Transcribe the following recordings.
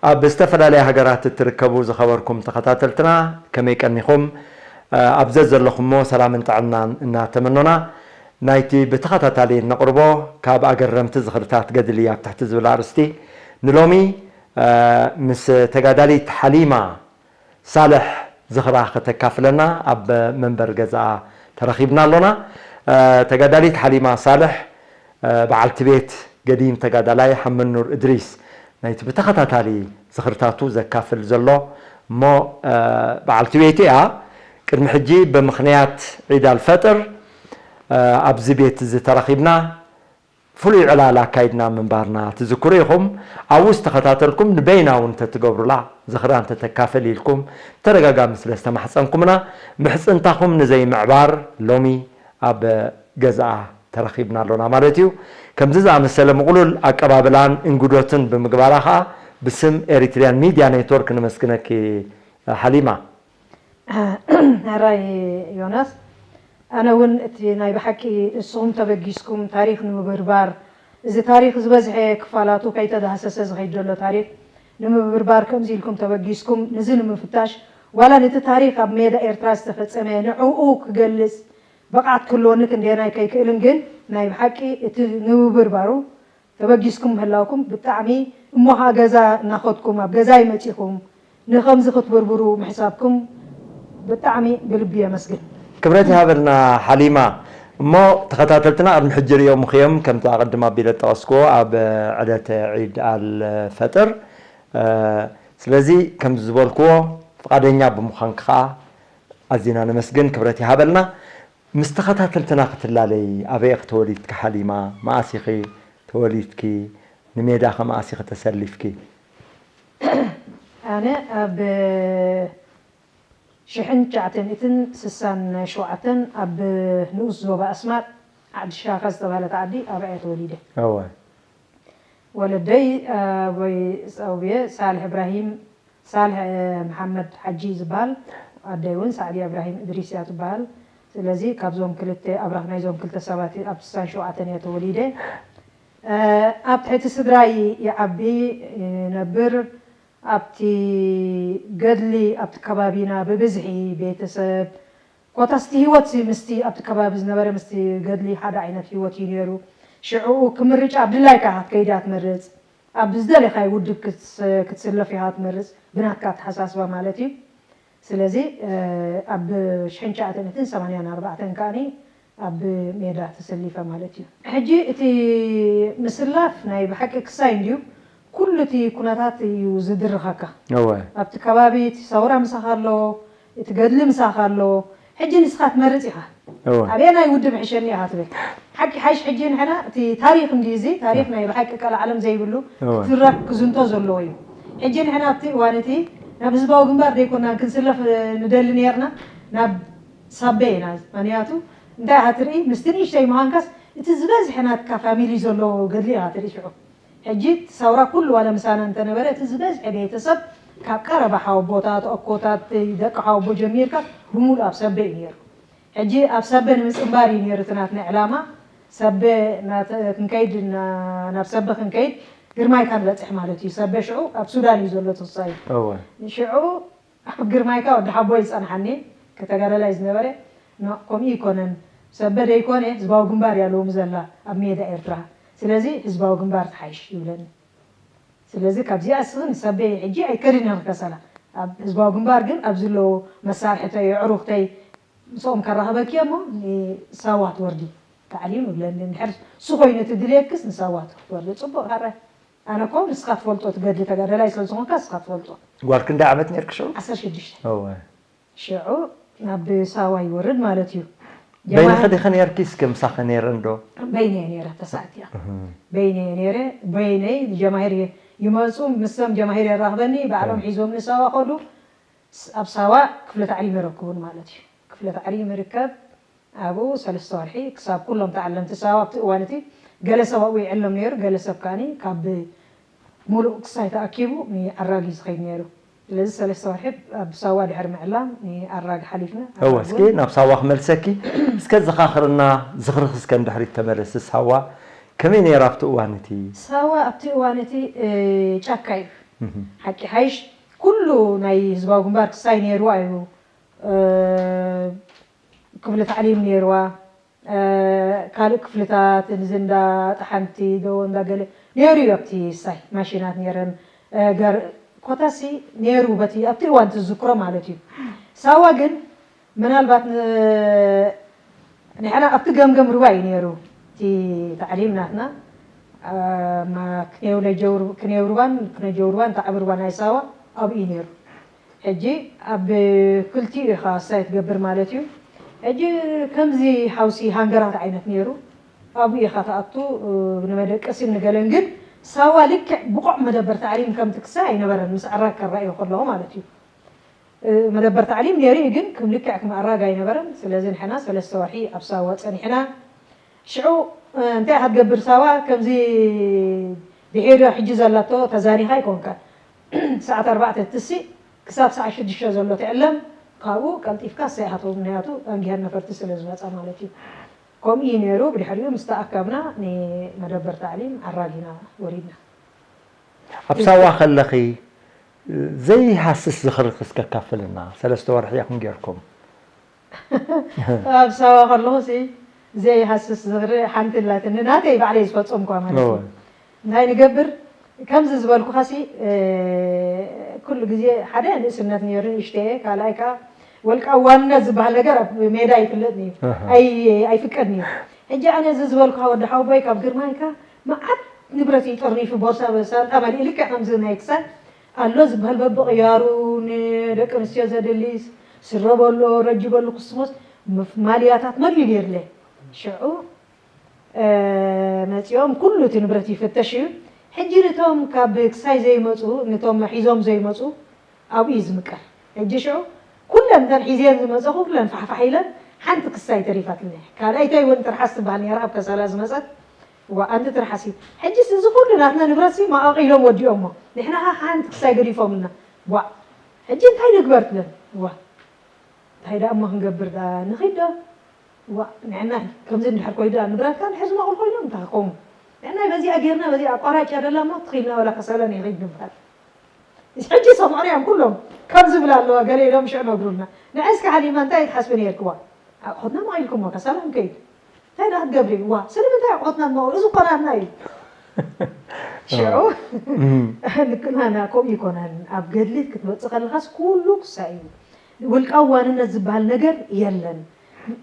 ኣብ ዝተፈላለያ ሃገራት እትርከቡ ዝኸበርኩም ተኸታተልትና፣ ከመይ ቀኒኹም? ኣብ ዘዘለኹሞ ሰላምን ጥዕናን እናተመኖና፣ ናይቲ ብተኸታታሊ እነቕርቦ ካብ ኣገረምቲ ዝኽርታት ገድሊ ኣብ ትሕቲ ዝብል ኣርእስቲ፣ ንሎሚ ምስ ተጋዳሊት ሓሊማ ሳልሕ ዝኽራ ከተካፍለና ኣብ መንበር ገዛኣ ተረኺብና ኣሎና። ተጋዳሊት ሓሊማ ሳልሕ በዓልቲ ቤት ገዲም ተጋዳላይ ሓመኑር እድሪስ ናይቲ ብተኸታታሊ ዝኽርታቱ ዘካፍል ዘሎ እሞ በዓልቲ ቤቱ እያ። ቅድሚ ሕጂ ብምኽንያት ዒድ ኣልፈጥር ኣብዚ ቤት እዚ ተረኺብና ፍሉይ ዕላል ኣካይድና ምንባርና ትዝክሩ ኢኹም። ኣብኡ ዝተኸታተልኩም ንበይና እውን እንተትገብሩላ ዝኽራ እንተተካፍል ኢልኩም ተደጋጋሚ ስለ ዝተማሕጸንኩምና ምሕጽንታኹም ንዘይምዕባር ሎሚ ኣብ ገዛኣ ተረኺብና ኣሎና ማለት እዩ። ከምዚ ዝኣመሰለ ምቕሉል ኣቀባብላን እንግዶትን ብምግባራ ኸኣ ብስም ኤሪትሪያን ሚድያ ኔትወርክ ነመስግነኪ ሓሊማ። ሕራይ ዮናስ፣ ኣነ እውን እቲ ናይ ብሓቂ ንስኹም ተበጊስኩም ታሪኽ ንምብርባር፣ እዚ ታሪኽ ዝበዝሐ ክፋላቱ ከይተዳህሰሰ ዝኸይድ ዘሎ ታሪኽ ንምብርባር ከምዚ ኢልኩም ተበጊስኩም ንዚ ንምፍታሽ ዋላ ነቲ ታሪኽ ኣብ ሜዳ ኤርትራ ዝተፈጸመ ንዕኡ ክገልጽ ብቕዓት ክህልወኒ ክንደየናይ ከይክእልን ግን ናይ ብሓቂ እቲ ንምብርባሩ ተበጊስኩም ምህላውኩም ብጣዕሚ እሞ ኸዓ ገዛ እናኸድኩም ኣብ ገዛይ መፂኹም ንኸምዚ ክትብርብሩ ምሕሳብኩም ብጣዕሚ ብልቢ የመስግን። ክብረት ይሃበልና ሓሊማ። እሞ ተኸታተልትና ቅድሚ ሕጂ ሪኦም ምኽዮም ከምቲ ኣቐድም ኣቢለ ጠቐስክዎ ኣብ ዕለተ ዒድ ኣል ፈጥር። ስለዚ ከምዚ ዝበልክዎ ፍቓደኛ ብምዃንኪ ኸዓ ኣዚና ነመስግን። ክብረት ይሃበልና። ምስ ተኸታተልትና ክትላለዪ፣ ኣበይ ኢኺ ተወሊድኪ ሓሊማ? መኣስ ኢኺ ተወሊድኪ? ንሜዳ ከ መኣስ ኢኺ ተሰሊፍኪ? ኣነ ኣብ ሽሕን ትሽዓተ ሚእትን ስሳን ሸውዓተን ኣብ ንኡስ ዞባ ኣስማጥ ዓዲ ሻኻ ዝተባህለት ዓዲ ኣብኣ እየ ተወሊደ። እወ። ወለደይ ኣቦይ ኣውብየ ሳልሕ እብራሂም ሳልሕ መሓመድ ሓጂ ዝበሃል ኣደይ እውን ሳዕድያ እብራሂም እድሪስ እያ ትበሃል። ስለዚ ካብዞም ክልተ ኣብራኽ ናይዞም ክልተ ሰባት ኣብ ስሳን ሸውዓተን እየ ተወሊደ። ኣብ ትሕቲ ስድራይ ይዓቢ ይነብር። ኣብቲ ገድሊ ኣብቲ ከባቢና ብብዝሒ ቤተሰብ ኮታስ እቲ ህይወት ምስቲ ኣብቲ ከባቢ ዝነበረ ምስቲ ገድሊ ሓደ ዓይነት ህይወት እዩ ነይሩ። ሽዕኡ ክምርጫ ኣብ ድላይካ ኢኻ ክትከይድ እያ ትመርጽ። ኣብ ዝደለኻዮ ውድብ ክትስለፍ ኢኻ ትመርጽ ብናትካ ኣተሓሳስባ ማለት እዩ። ስለዚ ኣብ ሽሕን ትሽዓተ ሚእትን ሰማንያን ኣርባዕተን ከኣኒ ኣብ ሜዳ ተሰሊፈ ማለት እዩ። ሕጂ እቲ ምስላፍ ናይ ብሓቂ ክሳይ እንድዩ ኩሉ እቲ ኩነታት እዩ ዝድርኸካ። እወ። ኣብቲ ከባቢ እቲ ሰውራ ምሳኻ ኣሎ፣ እቲ ገድሊ ምሳኻ ኣሎ። ሕጂ ንስኻ ትመርጽ ኢኻ። እወ። ኣበየናይ ውድብ ሕሸኒ ኢኻ ትብል። ሓቂ ሓይሽ ሕጂ ንሕና እቲ ታሪኽ እንድዩ እዚ ታሪኽ ናይ ብሓቂ ቀልዓለም ዘይብሉ እወ። ክትረክ ክዝንቶ ዘለዎ እዩ። ሕጂ ንሕና ኣብቲ እዋን እቲ ናብ ህዝባዊ ግንባር ደይኮናን ክንስለፍ ንደሊ ነርና ናብ ሳበ ኢና። ምኽንያቱ እንታይ ኢኻ ትርኢ ምስቲ ንእሽተይ ምዃንካስ እቲ ዝበዝሐ ናትካ ፋሚሊ ዘለዎ ገድሊ ኢኻ ትርኢ ሽዑ። ሕጂ እቲ ሳውራ ኩሉ ዋላ ምሳና እንተነበረ እቲ ዝበዝሐ ቤተሰብ ካብ ቀረባ ሓወቦታት፣ ኣኮታት፣ ደቂ ሓወቦ ጀሚርካ ብሙሉእ ኣብ ሰበ እዩ ነይሩ። ሕጂ ኣብ ሰበ ንምጽንባር እዩ ነይሩ እቲ ናትና ዕላማ። ሰበ ናተ- ክንከይድ ና- ናብ ሰበ ክንከይድ ግርማይካ ንበጽሕ ማለት እዩ። ሰበ ሽዑ ኣብ ሱዳን እዩ ዘሎ ተሳዩ። እወ። ሽዑ ኣብ ግርማይካ ወዲ ሓቦ ይጸንሓኒ ከተጋዳላይ ዝነበረ ኖ ከምኡ ይኮነን ሰበ ደይኮነ ህዝባዊ ግንባር እያ ሎሚ ዘላ ኣብ ሜዳ ኤርትራ ስለዚ ህዝባዊ ግንባር ትሓይሽ ይብለኒ ስለዚ ካብዚኣ እስኺ ንሰበይ ሕጂ ኣይከድን እየ ክከሰላ ኣብ ህዝባዊ ግንባር ግን ኣብዚ ኣለዉ መሳርሕተይ የዕሩኽተይ ምስኦም ከራኽበኪ እሞ ንሳዋ ትወርዲ ታዕሊም ይብለኒ እንድሕር እሱ ኮይኑ እቲ ድልየክስ ንሳዋ ትወርዲ ጽቡቕ ሃረ ኣነ እኮ ንስኻ ትፈልጦ ትገድሊ ተጋዳላይ ስለ ዝኾንካ ንስኻ ትፈልጦ። ጓል ክንደይ ዓመት ነርኪ ሽዑ? ዓሰርተ ሽዱሽተ። እወ። ሽዑ ናብ ሳዋ ይወርድ ማለት እዩ። በይንኺ ዲኺ ነርኪ እስከ ምሳኺ ነይረን ዶ? በይነይ እየ ነይረ ተሳእቲ እያ። በይነይ እየ ነይረ በይነይ ጀማሂር ይመፁ ምስቶም ጀማሂር የራኽበኒ ባዕሎም ሒዞምኒ ሳዋ ከዱ። ኣብ ሳዋ ክፍለ ታዕሊም የረክቡን ማለት እዩ። ክፍለ ታዕሊም ይርከብ። ኣብኡ ሰለስተ ወርሒ ክሳብ ኩሎም ተዓለምቲ ሳዋ ኣብቲ እዋን እቲ ገለ ሰብ ኣብኡ ይዕለም ነይሩ፣ ገለ ሰብ ከኣኒ ካብ ሙሉእ ክሳይ ተኣኪቡ ንኣራግ እዩ ዝኸይድ ነይሩ። ስለዚ ሰለስተ ወርሒ ኣብ ሳዋ ድሕሪ ምዕላም ንኣራግ ሓሊፍና። እወ፣ እስኪ ናብ ሳዋ ክመልሰኪ። እስከ ዘኻኽርና፣ ዝኽርኺ እስከ ንድሕሪት ተመለሲ። ሳዋ ከመይ ነይራ ኣብቲ እዋን እቲ? ሳዋ ኣብቲ እዋን እቲ ጫካ እዩ። ሓቂ ሓይሽ ኩሉ ናይ ህዝባዊ ግንባር ክሳይ ነይርዋ እዩ። ክፍሊ ታዕሊም ነይርዋ፣ ካልእ ክፍልታት እዚ እንዳ ጠሓንቲ ዶ እንዳ ገለ ነይሩ እዩ። ኣብቲ ሳይ ማሽናት ነይረን። ኮታሲ ነይሩ በቲ ኣብቲ እዋን ትዝክሮ ማለት እዩ። ሳዋ ግን ምናልባት ንሕና ኣብቲ ገምገም ሩባ እዩ ነይሩ እቲ ታዕሊም ናትና። ክኔው ነጀው ሩባን ክነጀው ሩባን ታዕቢ ሩባን ኣይሳዋ ኣብኡ እዩ ነይሩ። ሕጂ ኣብ ክልቲኡ ኢኻ ሳይ ትገብር ማለት እዩ። ሕጂ ከምዚ ሓውሲ ሃንገራት ዓይነት ነይሩ። ኣብኡ ኢኻ ትኣቱ። ንመደቀሲን ንገለን ግን ሳዋ ልክዕ ብቑዕ መደበር ታዕሊም ከምቲ ክሳይ ኣይነበረን ምስ ዕራግ ከረኣዮ ከለኹ ማለት እዩ። መደበር ታዕሊም ነይሩ እዩ ግን ክም ልክዕ ክም ዕራግ ኣይነበረን። ስለዚ ንሕና ሰለስተ ወርሒ ኣብ ሳዋ ጸኒሕና። ሽዑ እንታይ ኢኻ ትገብር ሳዋ ከምዚ ድሒዶ ሕጂ ዘላቶ ተዛኒኻ ኣይኮንካን። ሰዓት ኣርባዕተ ትስእ ክሳብ ሰዓት ሽዱሽተ ዘሎ ትዕለም። ካብኡ ቀልጢፍካ ሳይ ኢኻ ትህቦም ምኽንያቱ ኣንጊሀን ነፈርቲ ስለ ዝመጻ ማለት እዩ። ከምኡ እዩ ነይሩ። ብድሕሪኡ ምስ ተኣከብና ንመደበር ታዕሊም ዓራግ ኢና ወሪድና። ኣብ ሳዋ ከለኺ ዘይሃስስ ዝኽሪ እስከ ካፍልና። ሰለስተ ወርሒ ኢኹም ጌርኩም። ኣብ ሳዋ ከለኹ ሲ ዘይሃስስ ዝኽሪ ሓንቲ ኣላትኒ ናተይ ባዕለይ ዝፈጸምኳ ማለት እዩ። እንታይ ንገብር ከምዚ ዝበልኩኻ ሲ ኩሉ ግዜ ሓደ ንእስነት ነይሩ ንእሽተየ ካልኣይ ከዓ ወልቃዊ ዋንነት ዝበሃል ነገር ኣብ ሜዳ ኣይፍለጥን እዩ ኣይፍቀድን እዩ። ሕጂ ኣነ እዚ ዝበልኩኻ ወዲ ሓወቦይ ካብ ግርማይካ መዓት ንብረት እዩ ጠርኒፉ ቦርሳ ሳንጣ መሊኡ ልክዕ ከምዚ ናይ ክሳድ ኣሎ ዝበሃል በብቕያሩ ንደቂ ኣንስትዮ ዘድሊ ስረ በሎ ረጂ በሉ ክስሞስ ማልያታት መሊኡ ነይርለ ሽዑ መፂኦም ኩሉ እቲ ንብረት ይፍተሽ እዩ። ሕጂ ንቶም ካብ ክሳይ ዘይመፁ ንቶም ሒዞም ዘይመፁ ኣብኡ እዩ ዝምቀር። ሕጂ ሽዑ ኩለን እተን ሒዘን ዝመፀኹ ኩለን ፋሕፋሕ ኢለን ሓንቲ ክሳይ ተሪፋትኒ። ካልኣይተይ እውን ትርሓስ ትበሃል ነይራ ኣብ ከሰላ ዝመፀት። ዋ ኣንቲ ትርሓሲ ሕጂስ እዚ ኩሉ ናትና ንብረትሲ መቓቒሎም ወዲኦሞ ንሕና ኸ ሓንቲ ክሳይ ገዲፎምልና። ዋ ሕጂ እንታይ ንግበር ትለን። ዋ እንታይ ደኣ እሞ ክንገብር ደኣ ንኺድ ዶ። ዋ ንዕና ከምዚ እንድሕር ኮይኑ ደኣ ንብረትካ ንሕዝ ማቑል ኮይኖም እንታይ ክኸውን። ንዕና በዚኣ ጌርና በዚኣ ኣቋራጭ እያ ደላ እሞ ትኺልና ወላ ከሰላ ንኺድ ንበሃል። ሕጂ ሰምዑና እዮም ኩሎም ከም ዝብል ኣለዋ ገለ ኢሎም ሽዑ ነግሩና። ንዐይ እስከ ሓሊማ እንታይ ትሓስቢ ነይርክዋ ኣቑሑትና መቒልኩሞ ከሰላ ንከይድ እንታይ ደኣ ክትገብሪ ዋ ስለምንታይ ኣቑሑትና ንመቕሉ እዚ እኮ ናትና እዩ። ሽዑ ልክናና ከምኡ ይኮነን ኣብ ገድሊ ክትመፅእ ከለካስ ኩሉ ክሳይ እዩ። ውልቃዊ ዋንነት ዝበሃል ነገር የለን።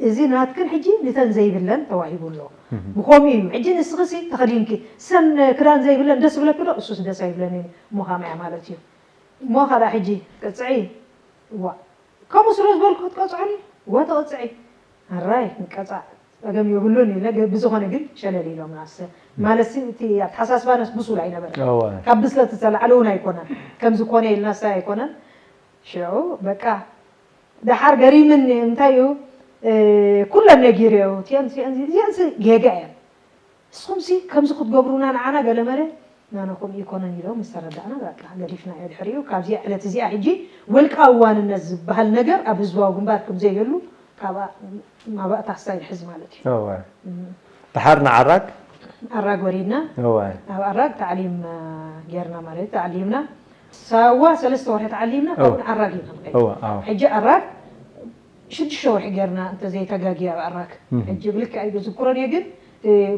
እዚ ናትክን ሕጂ ንተን ዘይብለን ተዋሂቡ ኣሎ። ብኸምኡ እዩ ሕጂ ንስኽሲ ተኸዲንኪ ሰን ክዳን ዘይብለን ደስ ብለኪ ዶ እሱስ ደስ ኣይብለንን እሞ ካምያ ማለት እዩ። እሞ ካዳ ሕጂ ቅፅዒ ዋ ከምኡ ስለ ዝበልኩ ክትቀፅዑኒ ዋ ተቐፅዒ ኣራይ ንቀፃዕ ፀገም የብሉን ኢለ ብዝኾነ ግን ሸለል ኢሎም ናሰ ማለት እቲ ኣተሓሳስባናስ ብሱል ኣይነበረ ካብ ብስለት ዝተላዕለ እውን ኣይኮነን ከምዚ ኮነ ኢልናሰ ኣይኮነን ሽዑ በቃ ደሓር ገሪምኒ እንታይ እዩ ኩለን ነጊረዮ እዚአንስ ጌጋ እየን ንስኹምሲ ከምዚ ክትገብሩና ንዓና ገለመለ ናና ከምኡ ይኮነን ኢሎም ምስ ተረዳእና በቃ ገዲፍናዮ ድሕሪኡ ካብዚኣ ዕለት እዚኣ ሕጂ ውልቃዊ ዋንነት ዝበሃል ነገር ኣብ ህዝባዊ ግንባር ከም ዘይህሉ ካብኣ ማባእታ ክሳይ ንሕዝ ማለት እዩ። እወ። ደሓር ንዓራግ? ኣራግ ወሪድና እወ። ኣብ ኣራግ ታዕሊም ጌርና ማለት እዩ ታዕሊምና ሳዋ ሰለስተ ወርሒ ተዓሊምና ካብኡ ንዓራግ ኢና ንኸይድ። እወ፣ ኣዎ። ሕጂ ኣራግ ሽዱሽተ ወርሒ ጌርና እንተዘይተጋግየ ኣብ ኣራግ ሕጂ ብልክዕ ኣይዝክሮን እየ ግን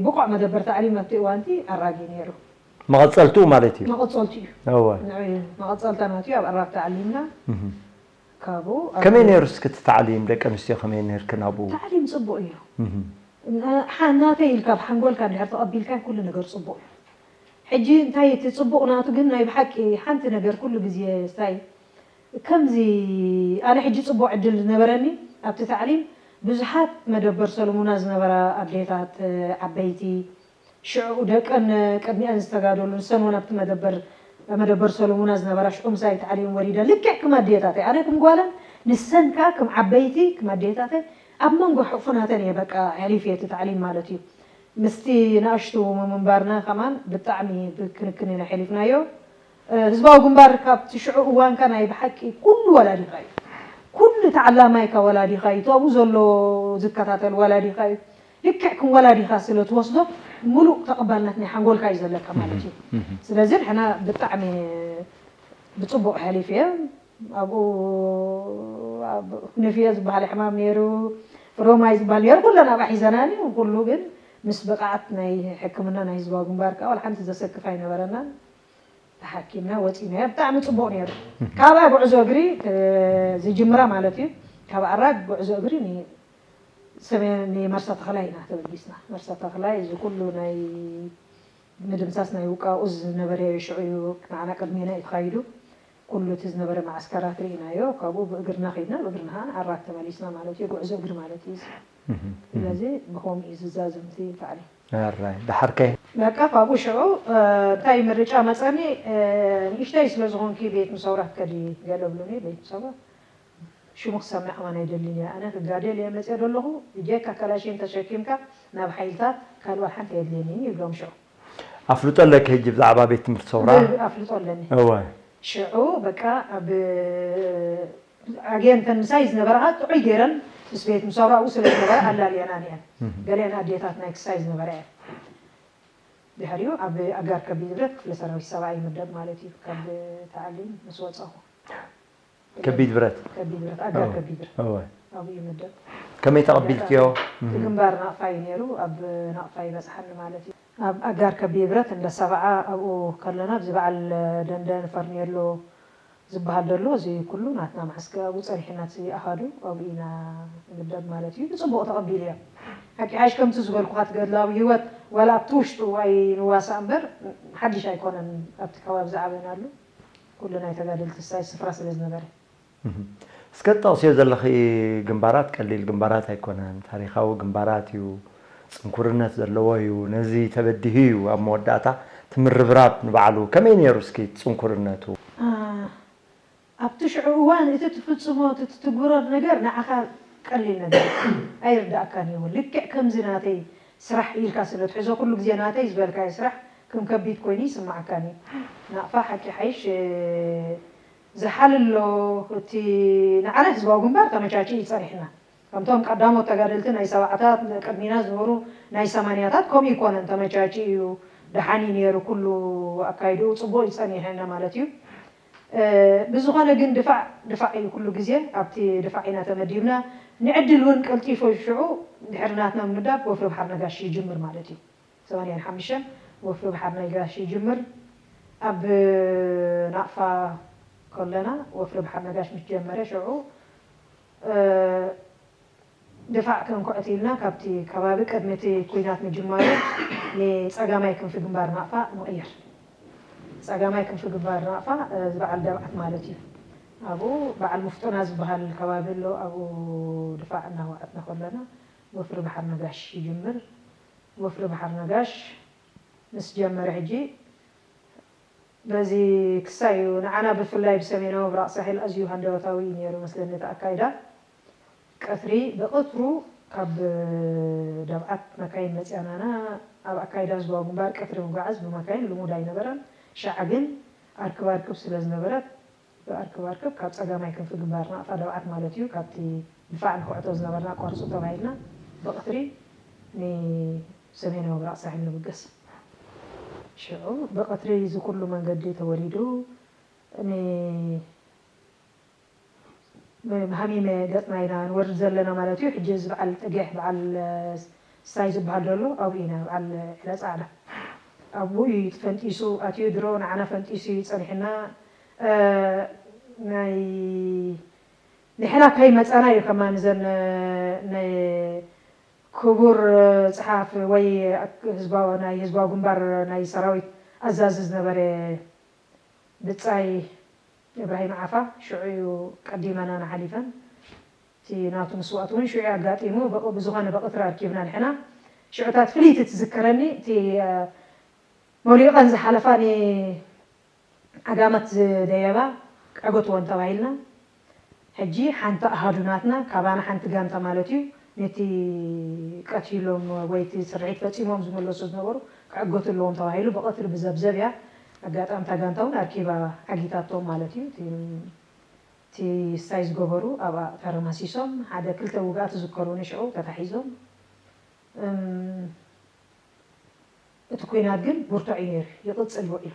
ብቑዕ መደበር ታዕሊም ኣብቲ እዋንቲ ኣራግ እዩ ነይሩ። መቐፀልትኡ ማለት እዩ። መቐፀልትኡ እዩ። እወ። ንዕኡ እዩ መቐፀልታ ናትኡ ኣብ ኣራግ ተዓሊምና ካብኡ ከመይ ነይሩ እስኪ እቲ ታዕሊም ደቂ ኣንስትዮ ከመይ ነይርክን ኣብኡ? ታዕሊም ፅቡቕ እዩ። ናተይ ኢልካ ብሓንጎልካ እንድሕር ተቐቢልካዮ ኩሉ ነገር ፅቡቕ እዩ። ሕጂ እንታይ እቲ ፅቡቕ ናቱ ግን ናይ ብሓቂ ሓንቲ ነገር ኩሉ ግዜ ስታይ ከምዚ ኣነ ሕጂ ፅቡቕ ዕድል ዝነበረኒ ኣብቲ ታዕሊም ብዙሓት መደበር ሰለሙና ዝነበራ ኣዴታት ዓበይቲ ሽዑ ደቀን ቅድሚኣን ዝተጋደሉ ንሰን እውን ኣብቲ መደበር መደበር ሰለሙና ዝነበራ ሽዑ ምሳይ ታዕሊም ወሪደን ልክዕ ክም ኣዴታተይ ኣነ ክም ጓለን ንሰን ከዓ ክም ዓበይቲ ክም ኣዴታተይ ኣብ መንጎ ሕቑፉናተን እየ በቃ ኣሕሊፈ እቲ ታዕሊም ማለት እዩ። ምስቲ ንኣሽቱ ምንባርና ከማን ብጣዕሚ ብክንክን ኢና ኣሕሊፍናዮ። ህዝባዊ ግንባር ካብቲ ሽዑ እዋንካ ናይ ብሓቂ ኩሉ ወላዲኻ እዩ። ኩሉ ተዓላማይካ ወላዲኻ እዩ። ተብኡ ዘሎ ዝከታተል ወላዲኻ እዩ። ልክዕ ከም ወላዲኻ ስለ ትወስዶ ሙሉእ ተቐባልነት ናይ ሓንጎልካ እዩ ዘለካ ማለት እዩ። ስለዚ ንሕና ብጣዕሚ ብፅቡቕ ሓሊፈ። ኣብኡ ንፍዮ ዝበሃል ሕማም ነይሩ፣ ፍሮማይ ዝበሃል ነይሩ፣ ኩለን ኣብኣ ሒዘናኒ። ኩሉ ግን ምስ ብቕዓት ናይ ሕክምና ናይ ህዝባዊ ግንባር ከዓ ዋላ ሓንቲ ዘሰክፍ ኣይነበረናን። ተሓኪምና ወፂና። ብጣዕሚ ፅቡቕ ነይሩ። ካብኣ ጉዕዞ እግሪ ዝጅምራ ማለት እዩ። ካብ ኣራግ ጉዕዞ እግሪ ንሰሜን ንመርሳ ተኽላይ ኢና ተበጊስና። መርሳ ተኽላይ እዚ ኩሉ ናይ ምድምሳስ ናይ ውቃኡ ዝነበረ ሽዑ እዩ። ንዓና ቅድሜና እዩ ተኻይዱ። ኩሉ እቲ ዝነበረ መዓስከራት ርኢናዮ። ካብኡ ብእግርና ከይድና፣ ብእግርና ከዓ ኣራት ተመሊስና ማለት እዩ። ጉዕዞ እግሪ ማለት እዩ። ስለዚ ብኸምኡ እዩ ዝዛዘም እቲ ታዕሊም። ኣራይ፣ ደሓርከ? በቃ ካብኡ ሽዑ እንታይ ምርጫ መፀኒ? ንእሽተይ ስለ ዝኾንኪ ቤት ምሰውራ ትከዲ ገለ ብሉኒ። ቤት ምሰውራ ሽሙ ክሰምዕ ከማን ኣይደልን እየ። ኣነ ክጋደል እየ መፅየ ዘለኹ። ብጀካ ካላሽን ተሸኪምካ ናብ ሓይልታት ካልእ ሓንቲ የድልየኒ ይብሎም ሽዑ። ኣፍልጦ ኣለኪ ሕጂ ብዛዕባ ቤት ትምህርቲ ሰውራ? ኣፍልጦ ኣለኒ። እወ። ሽዑ በቃ ኣብ ኣግየን ተን ምሳይ ዝነበራ ጥዑይ ገይረን ምስ ቤት ምሰውራ ኣብኡ ስለ ዝነበራ ኣላልየናን እየን። ገሊአን ኣዴታት ናይ ክሳይ ዝነበራ እየን። ድሕሪኡ ኣብ ኣጋር ከቢድ ብረት ክፍለ ሰራዊት ሰብዓ ይምደብ ማለት እዩ። ካብ ተዓሊም ምስ ወፀኹ። ከቢድ ብረት? ከቢድ ብረት፣ ኣጋር ከቢድ ብረት። እወ። ኣብኡ ይምደብ። ከመይ ተቐቢልክዮ? እቲ ግንባር ናቕፋ እዩ ነይሩ፣ ኣብ ናቕፋ ይበፅሓኒ ማለት እዩ። ኣብ ኣጋር ከቢድ ብረት እንደ ሰብዓ ኣብኡ ከለና፣ ኣብዚ በዓል ደንደን ፈርኔሎ ዝበሃል ዘሎ፣ እዚ ኩሉ ናትና መዓስከር ኣብኡ ፀኒሕና፣ እቲ ኣሃዱ ኣብኡ ኢና ንምደብ ማለት እዩ። ብፅቡቕ ተቐቢሉ እዮም። ሓቂ ሓይሽ ከምቲ ዝበልኩኻ፣ እቲ ገድላዊ ህይወት ዋላ ኣብቲ ውሽጡ ኣይንዋሳእ እምበር፣ ሓድሽ ኣይኮነን ኣብቲ ከባቢ ዝዓበናሉ። ኩሉ ናይ ተጋደልቲ ሳይ ስፍራ ስለ ዝነበረ። እስከ ትጠቕስዮ ዘለኺ ግንባራት ቀሊል ግንባራት ኣይኮነን። ታሪኻዊ ግንባራት እዩ። ጽንኩርነት ዘለዎ እዩ። ነዚ ተበዲሁ እዩ ኣብ መወዳእታ እቲ ምርብራብ ንባዕሉ። ከመይ ነይሩ እስኪ ጽንኩርነቱ? ኣብቲ ሽዑ እዋን እቲ ትፍጽሞ፣ እቲ ትትግብሮ ነገር ንዓኻ ቀሊል ነገር ኣይርዳእካን እዩ። ልክዕ ከምዚ ናተይ ስራሕ ኢልካ ስለ ትሕዞ፣ ኩሉ ግዜ ናተይ ዝበልካዮ ስራሕ ከም ከቢድ ኮይኑ ይስምዓካን እዩ። ናቕፋ ሓቂ ሓይሽ፣ እ፣ ዝሓልሎ እቲ ንዓና ህዝባዊ ግንባር ተመቻችኡ እዩ ጸኒሕና። ከምቶም ቀዳሞት ተጋደልቲ ናይ ሰብዓታት ቅድሚና ዝነበሩ ናይ ሰማንያታት ከምኡ ይኮነን፣ ተመቻችኡ እዩ፣ ደሓን እዩ ነይሩ ኩሉ ኣካይድኡ፣ ጽቡቕ እዩ ጸኒሕና ማለት እዩ። እ፣ ብዝኾነ ግን ድፋዕ፣ ድፋዕ እዩ ኩሉ ግዜ፣ ኣብቲ ድፋዕ ኢና ተመዲብና። ንዕድል እውን ቀልጢፉ ሽዑ ድሕሪ ናትና ምምዳብ ወፍሪ ባሕሪ ነጋሽ ይጅምር ማለት እዩ። ሰማንያን ሓሙሽተን ወፍሪ ባሕሪ ነጋሽ ይጅምር። ኣብ ናቕፋ ከለና ወፍሪ ባሕሪ ነጋሽ ምስ ጀመረ ሽዑ፣ እ፣ ድፋዕ ከንኩዕት ኢልና ካብቲ ከባቢ ቅድሚ እቲ ኲናት ምጅማሩ ንጸጋማይ ክንፊ ግንባር ናቕፋ ንቕየር። ጸጋማይ ክንፊ ግንባር ናቕፋ፣ እ፣ ዝበዓል ደብዓት ማለት እዩ። ኣብኡ በዓል ሙፍጦና ዝበሃል ከባቢ ኣሎ። ኣብኡ ድፋዕ እናወዓትና ከለና ወፍሪ ባሕሪ ነጋሽ ይጅምር። ወፍሪ ባሕሪ ነጋሽ ምስ ጀመረ ሕጂ በዚ ክሳይ እዩ። ንዓና ብፍላይ ብሰሜናዊ ምብራቕ ሳሕል ኣዝዩ ሃንደበታዊ እዩ ነይሩ መስለኒ እቲ ኣካይዳ። ቀትሪ፣ ብቐትሩ ካብ ደብዓት መካይን መጺኣናና። ኣብ ኣካይዳ ህዝባዊ ግንባር ቀትሪ ምጉዓዝ ብመካይን ልሙድ ኣይነበረን። ሻዕ ግን ኣርክብ ኣርክብ ስለ ዝነበረት፣ ብኣርክብ ኣርክብ ካብ ጸጋማይ ክንፊ ግንባር ናቕፋ ደብዓት ማለት እዩ፣ ካብቲ ድፋዕ ንኹዕቶ ዝነበርና ኣቋርጹ ተባሂልና ብቐትሪ ንሰሜናዊ ምብራቕ ሳሕል ንብገስ። ሽዑ ብቐትሪ እዚ ኩሉ መንገዲ ተወሪዱ ን-፣ ሃሚመ ገጽና ኢና ንወርድ ዘለና ማለት እዩ። ሕጂ እዚ በዓል ጥጌሕ፣ በዓል ሳይ ዝበሃል ዘሎ ኣብኡ ኢና፣ በዓል ዕለ ጻዕዳ። ኣብኡ እዩ ፈንጢሱ ኣትዩ፣ ድሮ ንዓና ፈንጢሱ እዩ ጸኒሕና። እ፣ ናይ ንሕና ከይመጸና እዩ ከማን እዘን፣ እ፣ ናይ ክቡር፣ እ፣ ጸሓፊ ወይ ህዝባዊ፣ ናይ ህዝባዊ ግንባር ናይ ሰራዊት ኣዛዚ ዝነበረ ብጻይ እብራሂም ዓፋ ሽዑ እዩ ቀዲመና ንሓሊፈን። እቲ ናቱ ምስዋእት እውን ሽዑ ኣጋጢሙ፣ ብቕ-፣ ብዝኾነ ብቐትሪ ኣርኪብና ንሕና። ሽዑታት ፍልይቲ ትዝከረኒ፣ እቲ፣ እ፣ መሊቐን ዝሓለፋ ንዓጋመት ዝደየባ ክዕገትወን ተባሂልና። ሕጂ ሓንቲ ኣሃዱ ናትና፣ ካባና ሓንቲ ጋንታ ማለት እዩ፣ ነቲ ቀቲሎም ወይ እቲ ስርሒት ፈጺሞም ዝመለሱ ዝነበሩ ክዕገቱ ኣለዎም ተባሂሉ ብቐትሪ ብዘብዘብያ ኣጋጣሚ እታ ጋንታ እውን ኣርኪባ ዓጊታቶም ማለት እዩ። እቲ፣ እቲ ሳይ ዝገበሩ ኣብኣ ተረማሲሶም፣ ሓደ ክልተ ውግኣት ዝዝከሩኒ ሽዑ ተታሒዞም። እም፣ እቲ ኲናት ግን ብርቱዕ እዩ ነይሩ፣ ይቕጽል ውዒሉ።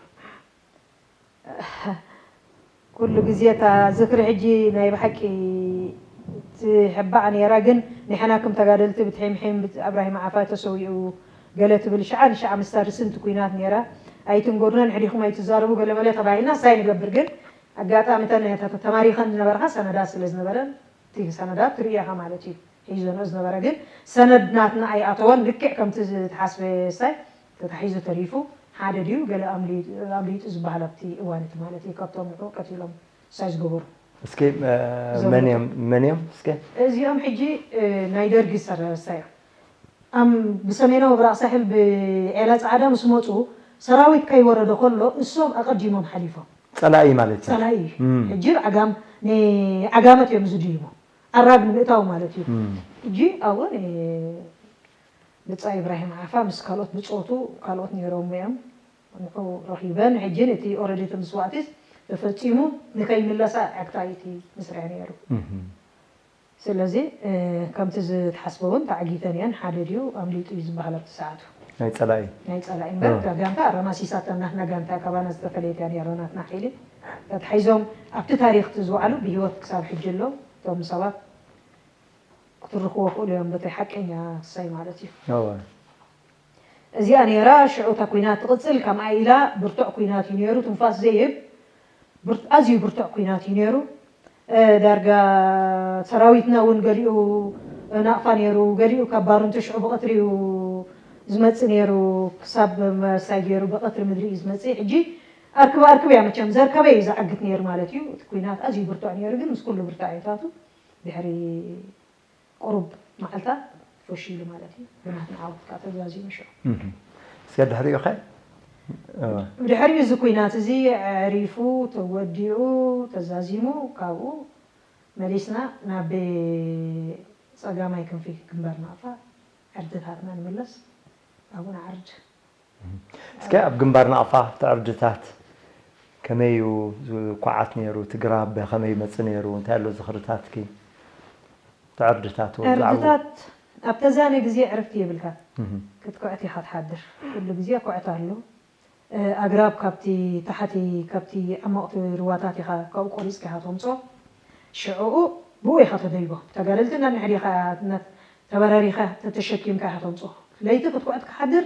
ኩሉ ግዜ እታ ዝኽሪ ሕጂ ናይ ብሓቂ ትሕባእ ነይራ፣ ግን ንሕና ከም ተጋደልቲ ብትሒምሒም ብት-፣ ኣብራሂም ዓፋ ተሰዊኡ ገለ ትብል ሽዓ ንሽዓ ምስታር ስንቲ ኲናት ነይራ። ኣይትንገሩና፣ ንሕዲኹም ኣይትዛረቡ ገለ መለ ተባሂልና እንታይ ንገብር? ግን ኣጋጣሚ እተን ተ-፣ ተ-፣ ተማሪኸን ዝነበርካ ሰነዳት ስለ ዝነበረን እቲ ሰነዳት ትርእያኻ ማለት እዩ። ሒዞንኦ ዝነበረ ግን ሰነድ ናትና ኣይኣተወን። ልክዕ ከምቲ ዝተሓስበ ሳይ ተታሒዙ ተሪፉ። ሓደ ድዩ ገለ ኣምሊ-፣ ኣምሊጡ ዝበሃል ኣብቲ እዋን እቲ ማለት እዩ። ካብቶም ንዑ ቀቲሎም ሳይ ዝገበሩ። እስኪ፣ እ፣ እዞም መን እዮም፣ መን እዮም? እስኪ። እዚኦም ሕጂ፣ እ፣ ናይ ደርጊ ሰራዊት እዮም። ኣም-፣ ብሰሜናዊ ምብራቕ ሳሕል ብዔላ ጻዕዳ ምስ መጹ፣ ሰራዊት ከይወረደ ከሎ እሶም ኣቐዲሞም ሓሊፎም። ጸላኢ ማለት እዩ። ጸላኢ እዩ። እም። ሕጂ ብዓጋም-፣ ንዓጋመት እዮም ዝድይቡ። ኣራግ ንምእታው ማለት እዩ። እም። ሕጂ ኣብኡ ን-፣ ብጻይ ኢብራሂም ዓፋ ምስ ካልኦት ብጾቱ ካልኦት ነይሮም እዮም። ንዑ ረኺበን ሕጂ ነቲ ኦረዲ እቲ መስዋእቲስ ተፈጺሙ ንከይምለሳ ዕግታ እዩ እቲ መስርሕ ነይሩ። እም። ስለዚ፣ እ፣ ከምቲ ዝተሓስበ እውን ተዓጊተን እየን። ሓደ ድዩ ኣምሊጡ እዩ ዝበሃል ኣብቲ ሰዓቱ። ናይ ጸላኢ። ናይ ጸላኢ እምበር፣ እ። እታ ጋንታ ኣረማሲሳታ ናትና ጋንታ ካባና ዝተፈለየት እያ ነይራ ናትና ሓይሊ። ተታሒዞም ኣብቲ ታሪኽ እቲ ዝወዓሉ ብህይወት ክሳብ ሕጂ ኣለዉ። እቶም ሰባት ክትርኽቦ ክእሉ እዮም በቲ ሓቀኛ ክሳይ ማለት እዩ። እወ። እዚኣ ነይራ፣ ሽዑ እታ ኲናት ትቕጽል፣ ከምኣ ኢላ ብርቱዕ ኲናት እዩ ነይሩ፣ ትንፋስ ዘይህብ፣ ብር-፣ ኣዝዩ ብርቱዕ ኲናት እዩ ነይሩ። እ፣ ዳርጋ ሰራዊትና እውን ገሊኡ ናቕፋ ነይሩ፣ ገሊኡ ካብ ባርንቱ ሽዑ ብቐትሪ እዩ ዝመጽእ ነይሩ፣ ክሳብ መሳይ ገይሩ ብቐትሪ ምድሪ እዩ ዝመጽእ። ሕጂ ኣርክብ ኣርክብ እያ መቸም፣ ዘርከበ እዩ ዝዓግት ነይሩ ማለት እዩ። እቲ ኲናት ኣዝዩ ብርቱዕ ነይሩ፣ ግን ምስ ኩሉ ብርታዕታቱ ድሕሪ ቁሩብ መዓልታት ፈሺሉ ማለት እዩ። ብናትና ዓወት ከዓ ተዛዚሙ ሽዑ። እህ። እስከ ድሕሪኡ ኸ? እወ። ድሕሪኡ እዚ ኲናት እዚ ኣዕሪፉ፣ ተወዲኡ፣ ተዛዚሙ፣ ካብኡ መሊስና ናብ ጸጋማይ ክንፊ ግንባር ናቕፋ ዕርድታትና ንምለስ፣ ኣብኡ ንዓርድ። እስከ ኣብ ግንባር ናቕፋ እቲ ዕርድታት ከመይ እዩ ዝኳዓት ነይሩ? እቲ ግራብ ከመይ ይመጽእ ነይሩ? እንታይ ኣሎ ዝኽርታትኪ? እቲ ዕርድታት እውን ብዛዕባኡ። ዕርድታት ኣብ ተዛነ ግዜ ዕርፍቲ የብልካን። እህ። ክትኩዕት ኢኻ ትሓድር። ኩሉ ግዜ ኩዕት ኣሎ። እ፣ ኣግራብ ካብቲ ታሕቲ፣ ካብቲ ዓሞቕቲ ሩባታት ኢኻ ካብኡ ቆሪጽካ ኢኻ ተምጽኦ። ሽዕኡ ብኡ ኢኻ ተደይቦ። ተጋደልቲ እናንሕድ ኢኻ፣ እና-፣ ተበራሪኻ፣ ተተሸኪምካ ኢኻ ተምጽኦ። ለይቲ ክትኩዕት ክሓድር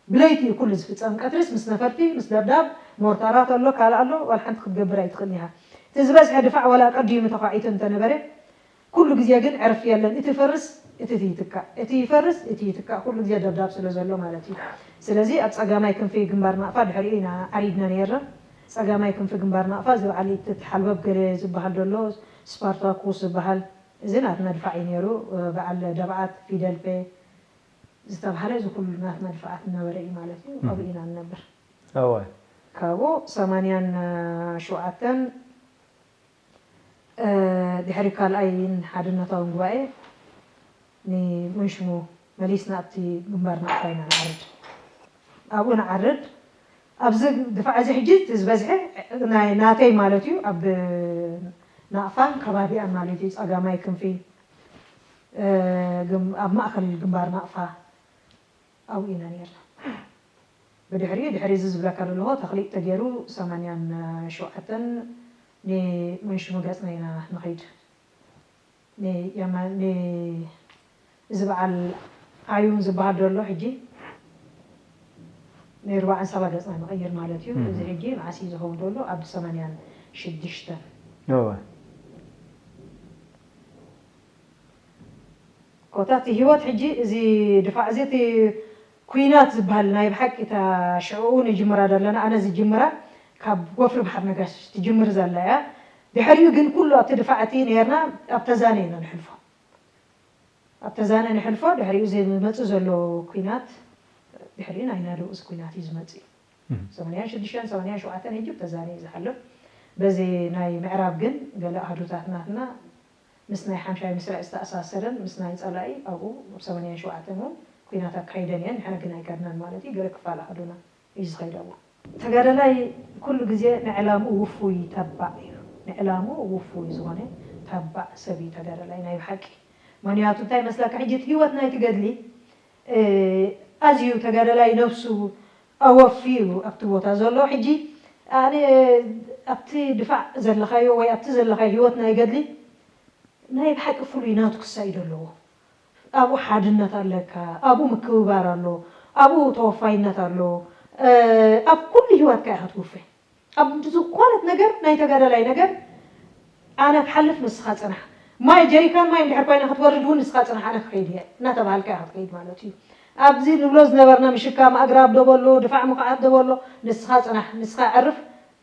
ብለይቲ እዩ ኩሉ ዝፍጸም። ቀትሪስ ምስ ነፈርቲ፣ ምስ ደብዳብ፣ ሞርታራት ኣሎ፣ ካልእ ኣሎ፣ ዋላ ሓንቲ ክትገብር ኣይትኽእልን ኢኻ። እቲ ዝበዝሐ ድፋዕ ዋላ ቀዲሙ ተዃዒቱ እንተነበረ፣ ኩሉ ግዜ ግን ዕርፊ የለን። እቲ ይፈርስ፣ እቲ ይትካእ፣ እቲ ይፈርስ፣ እቲ ይትካእ፣ ኩሉ ግዜ ደብዳብ ስለ ዘሎ ማለት እዩ። ስለዚ ኣብ ጸጋማይ ክንፊ ግንባር ናቕፋ ድሕሪኡ ኢና ዓሪድና ነይርና። ጸጋማይ ክንፊ ግንባር ናቕፋ እዚ በዓል ኢትት ሓልበብ ገለ ዝበሃል ዘሎ፣ ስፓርታኩስ ዝበሃል፣ እዚ ናትና ድፋዕ እዩ ነይሩ። በዓል ደብዓት፣ ፊደልፔ፣ ዝተባህለ እዚ ኩሉ ናትና ድፍዓት ዝነበረ እዩ ማለት እዩ። እም። ኣብኡ ኢና ንነብር። እወ። ካብኡ ሰማንያን ሸውዓተን፣ እ፣ ድሕሪ ካልኣይን ሓድነታውን ጉባኤ ንመንሽሙ መሊስና ኣብቲ ግንባር ናቕፋ ኢና ንዓርድ። ኣብኡ ንዓርድ። ኣብዚ ድፋዕ እዚ ሕጂ እቲ ዝበዝሐ ናይ ናተይ ማለት እዩ። ኣብ ናቕፋን ከባቢኣን ማለት እዩ። ጸጋማይ ክንፊ፣ እ፣ ግም-፣ ኣብ ማእከል ግንባር ናቕፋ ኣብኡ ኢና ነይርና። ብድሕሪኡ፣ ድሕሪ እዚ ዝብለካ ዘለኹ ተኽሊጥ ተገይሩ ሰማንያን ሸውዓተን ንመንሽሙ ገጽና ኢና ንኸይድ። ን-፣ የማ-፣ ን-፣ እዚ በዓል ኣዩን ዝበሃል ዘሎ ሕጂ ንርባዕን ሰባ ገጽና ንቕይር ማለት እዩ። እህ። እዚ ሕጂ መዓስ እዩ ዝኸውን ዘሎ? ኣብ ሰማንያን ሽዱሽተን። እወ። ኮታ እቲ ህይወት ሕጂ እዚ ድፋዕ እዚ እቲ ኲናት ዝበሃል ናይ ብሓቂ እታ ሽዕኡ ንጅምራ ዘለና፣ ኣነ ዝጅምራ ካብ ወፍሪ ባሕሪ ነጋሽ ትጅምር ዘላ እያ። ድሕሪኡ ግን ኩሉ ኣብቲ ድፋዕ እቲ ነይርና ኣብ ተዛነ ኢና ንሕልፎ። ኣብ ተዛነ ንሕልፎ፣ ድሕሪኡ ዝመጽእ ዘሎ ኲናት፣ ድሕሪኡ ናይ ናደኡ እዚ ኲናት እዩ ዝመጽእ እዩ። እም። ሰማንያን ሽዱሽተን፣ ሰማንያን ሸውዓተን ሕጂ ኣብ ተዛነ እዩ ዝሓልፍ። በዚ ናይ ምዕራብ ግን ገለ ኣሃዱታት ናትና ምስ ናይ ሓምሻይ ምስራዕ ዝተኣሳሰረን ምስ ናይ ጸላኢ ኣብኡ ኣብ ሰማንያን ሸውዓተን እውን ኲናት ኣካይደን እየን። ንሕና ግን ኣይከድናን ማለት እዩ። ገለ ክፋል ኣሃዱና እዩ ዝኸይድ ኣብኡ። ተጋዳላይ ኩሉ ግዜ ንዕላምኡ ውፉይ ተባዕ እዩ። ንዕላምኡ ውፉይ ዝኾነ ተባዕ ሰብ እዩ ተጋዳላይ ናይ ብሓቂ። ምኽንያቱ እንታይ መስለካ፣ ሕጂ እቲ ህይወት ናይቲ ገድሊ፣ እ፣ ኣዝዩ ተጋዳላይ ነብሱ ኣወፊዩ ኣብቲ ቦታ ዘሎ። ሕጂ ኣነ ኣብቲ ድፋዕ ዘለኻዮ ወይ ኣብቲ ዘለኻዮ ህይወት ናይ ገድሊ ናይ ብሓቂ ፍሉይ ናቱ ክሳይዶ ኣለዎ። ኣብኡ ሓድነት ኣለካ፣ ኣብኡ ምክብባር ኣሎ፣ ኣብኡ ተወፋይነት ኣሎ። ኣብ ኩሉ ህይወትካ ኢኻ ትውፈ። ኣብ ዝኾነት ነገር ናይ ተጋዳላይ ነገር ኣነ ክሓልፍ ንስኻ ጽናሕ፣ ማይ ጀሪካን ማይ እንድሕር ኮይና ክትወርድ እውን ንስኻ ጽናሕ ኣነ ክኸይድ እየ እናተባሃልካ ኢኻ ትኸይድ ማለት እዩ። ኣብዚ ንብሎ ዝነበርና ምሽካም ኣግራብ ዶ በሎ ድፋዕ ምኽዓት ዶ በሎ ንስኻ ጽናሕ ንስኻ ዕርፍ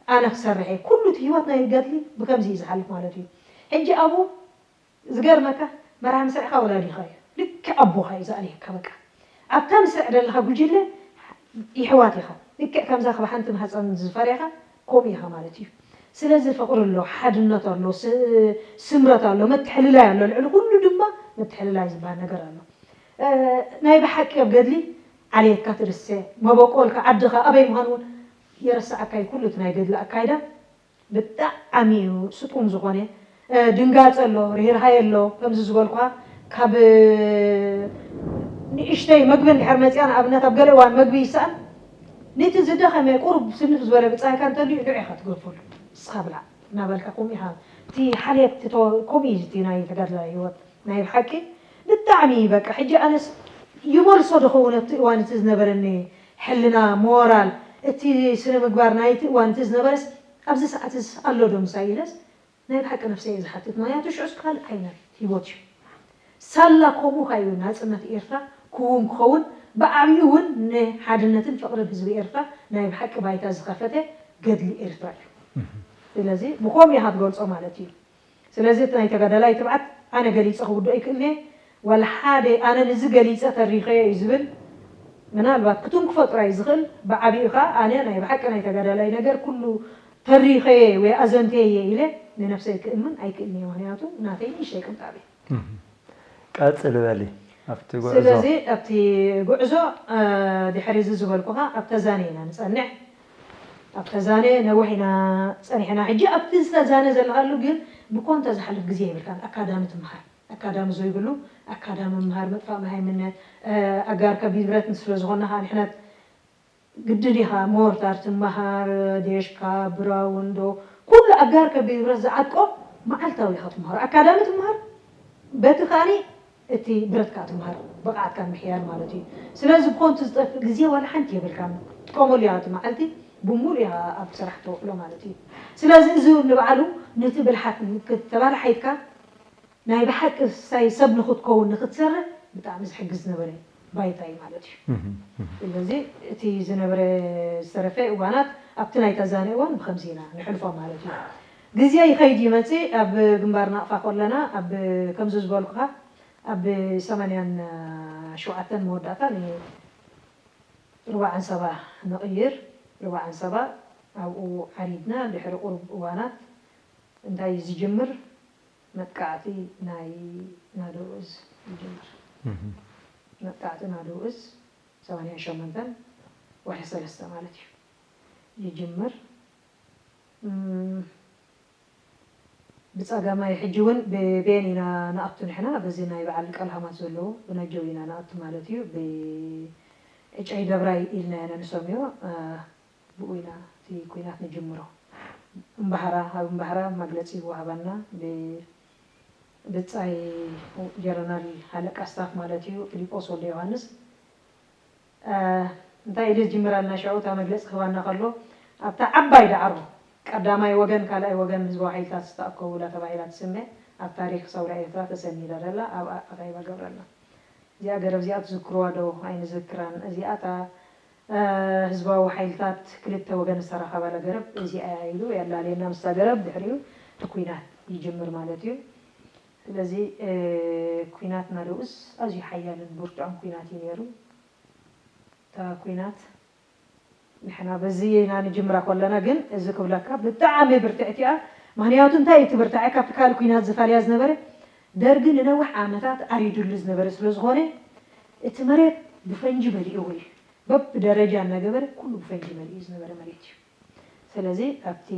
ኣነ ክሰርሕ እየ። ኩሉ እቲ ህይወት ናይ ገድሊ ብከምዚ እዩ ዝሓልፍ ማለት እዩ። ሕጂ ኣብኡ ዝገርመካ መርሃ ምስርዕካ ወላዲኻ እዩ ልክዕ ኣቦኻ እዩ ዝኣልየካ። በቃ ኣብታ ምስርዕ ዘለኻ ጉጅለ ይሕዋት ኢኻ። ልክዕ ከምዛ ካብ ሓንቲ ማህፀን ዝፈርያኻ ከምኡ ኢኻ ማለት እዩ። ስለዚ ፍቕሪ ኣሎ፣ ሓድነት ኣሎ፣ ስ- ስምረት ኣሎ፣ መትሕልላይ ኣሎ። ልዕሊ ኩሉ ድማ መትሕልላይ ዝበሃል ነገር ኣሎ። ናይ ብሓቂ ኣብ ገድሊ ዓሌትካ ትርሰ፣ መበቆልካ ዓድኻ ኣበይ ምዃኑ እውን የረስዓካ እዩ ኩሉ እቲ ናይ ገድሊ ኣካይዳ። ብጣዕሚ እዩ ስጡም ዝኾነ ድንጋፀ ኣሎ፣ ርህራሄ ኣሎ። ከምዚ ዝበልኳ ካብ ንእሽተይ መግቢ እንድሕር መፅያ ንኣብነት ኣብ ገለ እዋን መግቢ ይሰኣን ነቲ ዝደኸመ ቁሩብ ስንፍ ዝበለ ብፃይካ እንተልዩ ንዑ ኢኻ ትገድፈሉ። ንስኻ ብላዕ እናበልካ ከምኡ ኢኻ እቲ ሓልየት ከምኡ እዩ እቲ ናይ ተጋድላይ ህይወት ናይ ብሓቂ ብጣዕሚ በቃ ሕጂ ኣነስ ይመልሶ ዶ ኸውን ኣብቲ እዋን እቲ ዝነበረኒ ሕልና ሞራል እቲ ስነ ምግባር ናይቲ እዋን እቲ ዝነበረስ ኣብዚ ሰዓትስ ኣሎ ዶ ምሳይ ኢለስ ናይ ብሓቂ ነብሰይ እየ ዝሓትት። ምክንያቱ ሽዑስ ካልእ ዓይነት ህይወት እዩ። ሳላ ከምኡ ካዩ ናጽነት ኤርትራ ክውን ክኸውን ብዓብዩ እውን ንሓድነትን ፍቕርን ህዝቢ ኤርትራ ናይ ብሓቂ ባይታ ዝኸፈተ ገድሊ ኤርትራ እዩ። ስለዚ ብኸምኡ ኢኻ ትገልጾ ማለት እዩ። ስለዚ እቲ ናይ ተጋዳላይ ትብዓት ኣነ ገሊጸ ክውድኦ ይክእል እየ። ዋላ ሓደ ኣነ ንዚ ገሊጸ ተሪኸዮ እዩ ዝብል ምናልባት ክትንክፎ ጥራይ ዝኽእል ብዓቢኡ ኸኣ ኣነ ናይ ብሓቂ ናይ ተጋዳላይ ነገር ኩሉ ተሪኸየ ወይ ኣዘንተየ ኢለ ንነብሰይ ክእምን ኣይክእልን እየ። ምክንያቱ ናተይ ንእሽተይ ቅንጣብ እየ። ቀጽል በሊ ኣብቲ ጉዕዞ ስለዚ ኣብቲ ጉዕዞ ድሕሪ እዚ ዝበልኩኻ ኣብ ተዛነ ኢና ንጸንሕ። ኣብ ተዛነ ነዊሕ ኢና ጸኒሕና። ሕጂ ኣብቲ ዝተዛነ ዘለኻሉ ግን ብኮንቶ ዝሓልፍ ግዜ የብልካን። ኣካዳሚ ትምሃር፣ ኣካዳሚ ዘይብሉ ኣካዳሚ ምምሃር፣ ምጥፋእ መሃይምነት፣ ኣጋር ከቢድ ብረት ስለ ዝኾንና ከዓ ንሕና ግድን ኢኻ ሞርታር ትመሃር፣ ዴሽካ፣ ብራውን ዶ ኩሉ ኣጋር ከቢድ ብረት ዝዓጥቆ መዓልታዊ ኢኻ ትምሃሮ። ኣካዳሚ ትምሃር በቲ ከኣኒ እቲ ብረትካ ትምሃር ብቕዓትካ ምሕያል ማለት እዩ። ስለዚ ብኮንቱ ዝጠፍእ ግዜ ዋላ ሓንቲ የብልካን። ትጥቀመሉ ኢኻ እቲ መዓልቲ ብሙሉ ኢኻ ኣብ ስራሕ ተውዕሎ ማለት እዩ። ስለዚ እዚ ንባዕሉ ነቲ ብልሓት ተባላሓይትካ ናይ ብሓቂ ሳይ ሰብ ንኽትከውን ንኽትሰርሕ ብጣዕሚ ዝሕግዝ ዝነበረ ባይታ እዩ ማለት እዩ። ስለዚ እቲ ዝነበረ ዝተረፈ እዋናት ኣብቲ ናይ ተዛነ እዋን ብከምዚ ኢና ንሕልፎ ማለት እዩ። ግዜ ይኸይድ ይመፅእ ኣብ ግንባር ናቕፋ ከለና ኣብ ከምዚ ዝበልኩኻ ኣብ ሰማንያን ሸውዓተን መወዳእታ ርባዕ ዓንሰባ ንቕይር። ርባዕ ዓንሰባ ኣብኡ ዓሪድና ድሕሪ ቁሩብ እዋናት እንታይ እዩ ዝጅምር? መጥቃዕቲ ናይ ናደው እዝ ይጅምር። መጥቃዕቲ ናደው እዝ ሰማንያን ሸሞንተን ወርሒ ሰለስተ ማለት እዩ ይጅምር። ብፀጋማይ ሕጂ እውን ብቤን ኢና ንኣቱ ንሕና በዚ ናይ በዓል ቃል ሃማት ዘለዎ ብነጀው ኢና ንኣቱ ማለት እዩ። ብዕጨይ ደብራይ ኢልና ኢና ንሰምዮ። ብኡ ኢና እቲ ኩናት ንጅምሮ። እምባህራ ኣብ እምባህራ መግለፂ ወሃበና። ብፃይ ጀረናል ሃለቃ ስታፍ ማለት እዩ ፊሊጶስ ወልደ ዮሃንስ እንታይ ኢሉ ዝጅምረልና ሽዑ እታ መግለፂ ክህባና ከሎ ኣብታ ዓባይ ዳዕሮ ቀዳማይ ወገን ካልኣይ ወገን ህዝባዊ ሓይልታት ዝተኣከቡላ ተባሂላ ትስመ ኣብ ታሪክ ሰውራ ኤርትራ ተሰኒዳ ደላ ኣብ ኣኸይባ ገብረልና እዚኣ ገረብ እዚኣ ትዝክርዋ ዶ ኣይንዝክራን እዚኣ እታ ህዝባዊ ሓይልታት ክልተ ወገን ዝተራኸባላ ገረብ እዚኣ እያ ኢሉ የላልየና ምስታ ገረብ ድሕሪኡ እቲ ኩናት ይጅምር ማለት እዩ ስለዚ ኩናት ናደውስ ኣዝዩ ሓያልን ብርቱዕን ኩናት እዩ ነይሩ እታ ኩናት ንሕና በዚ ኢና ንጅምራ ከለና ግን እዚ ክብለካ ብጣዕሚ ብርትዕቲ እያ። ምኽንያቱ እንታይ እቲ ብርታዐ ካብቲ ካልእ ኩናት ዝፈልያ ዝነበረ ደርጊ ንነዊሕ ዓመታት ዓሪዱሉ ዝነበረ ስለ ዝኾነ እቲ መሬት ብፈንጂ መሊእዎ እዩ። በብደረጃ እናገበረ ኩሉ ብፈንጂ መሊኡ ዝነበረ መሬት እዩ። ስለዚ ኣብቲ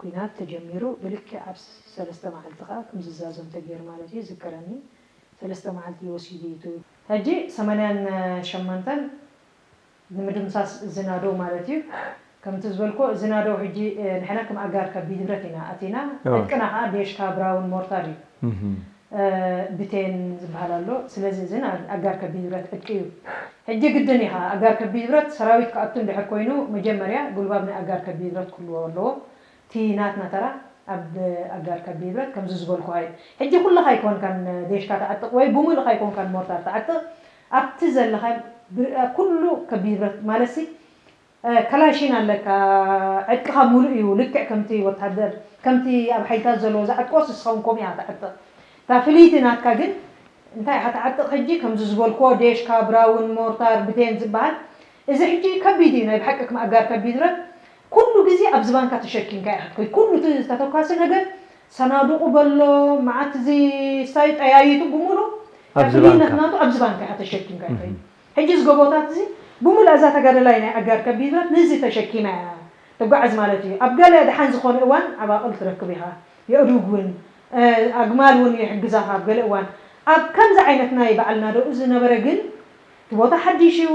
ኩናት ተጀሚሩ ብልክዕ ኣብ ሰለስተ መዓልቲ ከዓ ከም ዝዛዘም ተገይሩ ማለት እዩ ዝከረኒ። ሰለስተ መዓልቲ እዩ ወሲዱ እዩ። ሕጂ ሰማንያን ሸሞንተን ንምድምሳስ ዝናዶ ማለት እዩ። ከምቲ ዝበልኮ እዚ ናደው ሕጂ ንሕና ከም ኣጋር ከቢድ ብረት ኢና ኣቲና። ዕጥቅና ከዓ ዴሽካ ብራውን ሞርታር እዩ። ብቴን ዝበሃል ኣሎ። ስለዚ እዚ ኣጋር ከቢድ ብረት ዕጥቂ እዩ። ሕጂ ግድን ኢኻ ኣጋር ከቢድ ብረት ሰራዊት ክኣቱ እንድሕር ኮይኑ መጀመርያ ጉልባብ ናይ ኣጋር ከቢድ ብረት ክህልዎ ኣለዎ። እቲ ናትና ተራ ኣብ ኣጋር ከቢድ ብረት ከምዚ ዝበልኩ እዩ። ሕጂ ኩልኻ ኣይኮንካን ዴሽካ ተዓጥቕ ወይ ብምሉእኻ ኣይኮንካን ሞርታር ተዓጥቕ። ኣብቲ ዘለኻ ኩሉ ከቢድ ብረት ማለትሲ ከላሽን ኣለካ፣ ዕጥቅኻ ሙሉእ እዩ። ልክዕ ከምቲ ወታደር ከምቲ ኣብ ሓይልታት ዘለዎ ዝዓጥቆስ ንስኻ እውን ከምኡ ኢኻ ትዓጥቕ። እታ ፍልይቲ ናትካ ግን እንታይ ኢኻ ትዓጥቕ ሕጂ? ከምዚ ዝበልክዎ ዴሽካ፣ ብራውን፣ ሞርታር፣ ብቴን ዝበሃል። እዚ ሕጂ ከቢድ እዩ፣ ናይ ብሓቂ ከም ኣጋር ከቢድ ብረት ኩሉ ግዜ ኣብ ዝባንካ ተሸኪምካ ኢኻ ትከይድ። ኩሉ እቲ ተተኳሲ ነገር ሰናዱቑ በሎ መዓት እዚ ስታይ ጠያይቱ ብምሉ ኣብ ዝባንካ ናቱ ኣብ ዝባንካ ኢኻ ተሸኪምካ ኢኻ። ሕጂ እዚ ጎቦታት እዚ ብምሉእ እዛ ተጋደላይ ናይ ኣጋር ከቢድ ብረት ነዚ ተሸኪማ እያ ትጓዓዝ ማለት እዩ። ኣብ ገለ ደሓን ዝኾነ እዋን ዓባቕል ትረክብ ኢኻ። የእዱግ እውን ኣግማል እውን ይሕግዛኻ ኣብ ገለ እዋን። ኣብ ከምዚ ዓይነት ናይ በዓልና ደኡ ዝነበረ ግን እቲ ቦታ ሓዲሽ እዩ።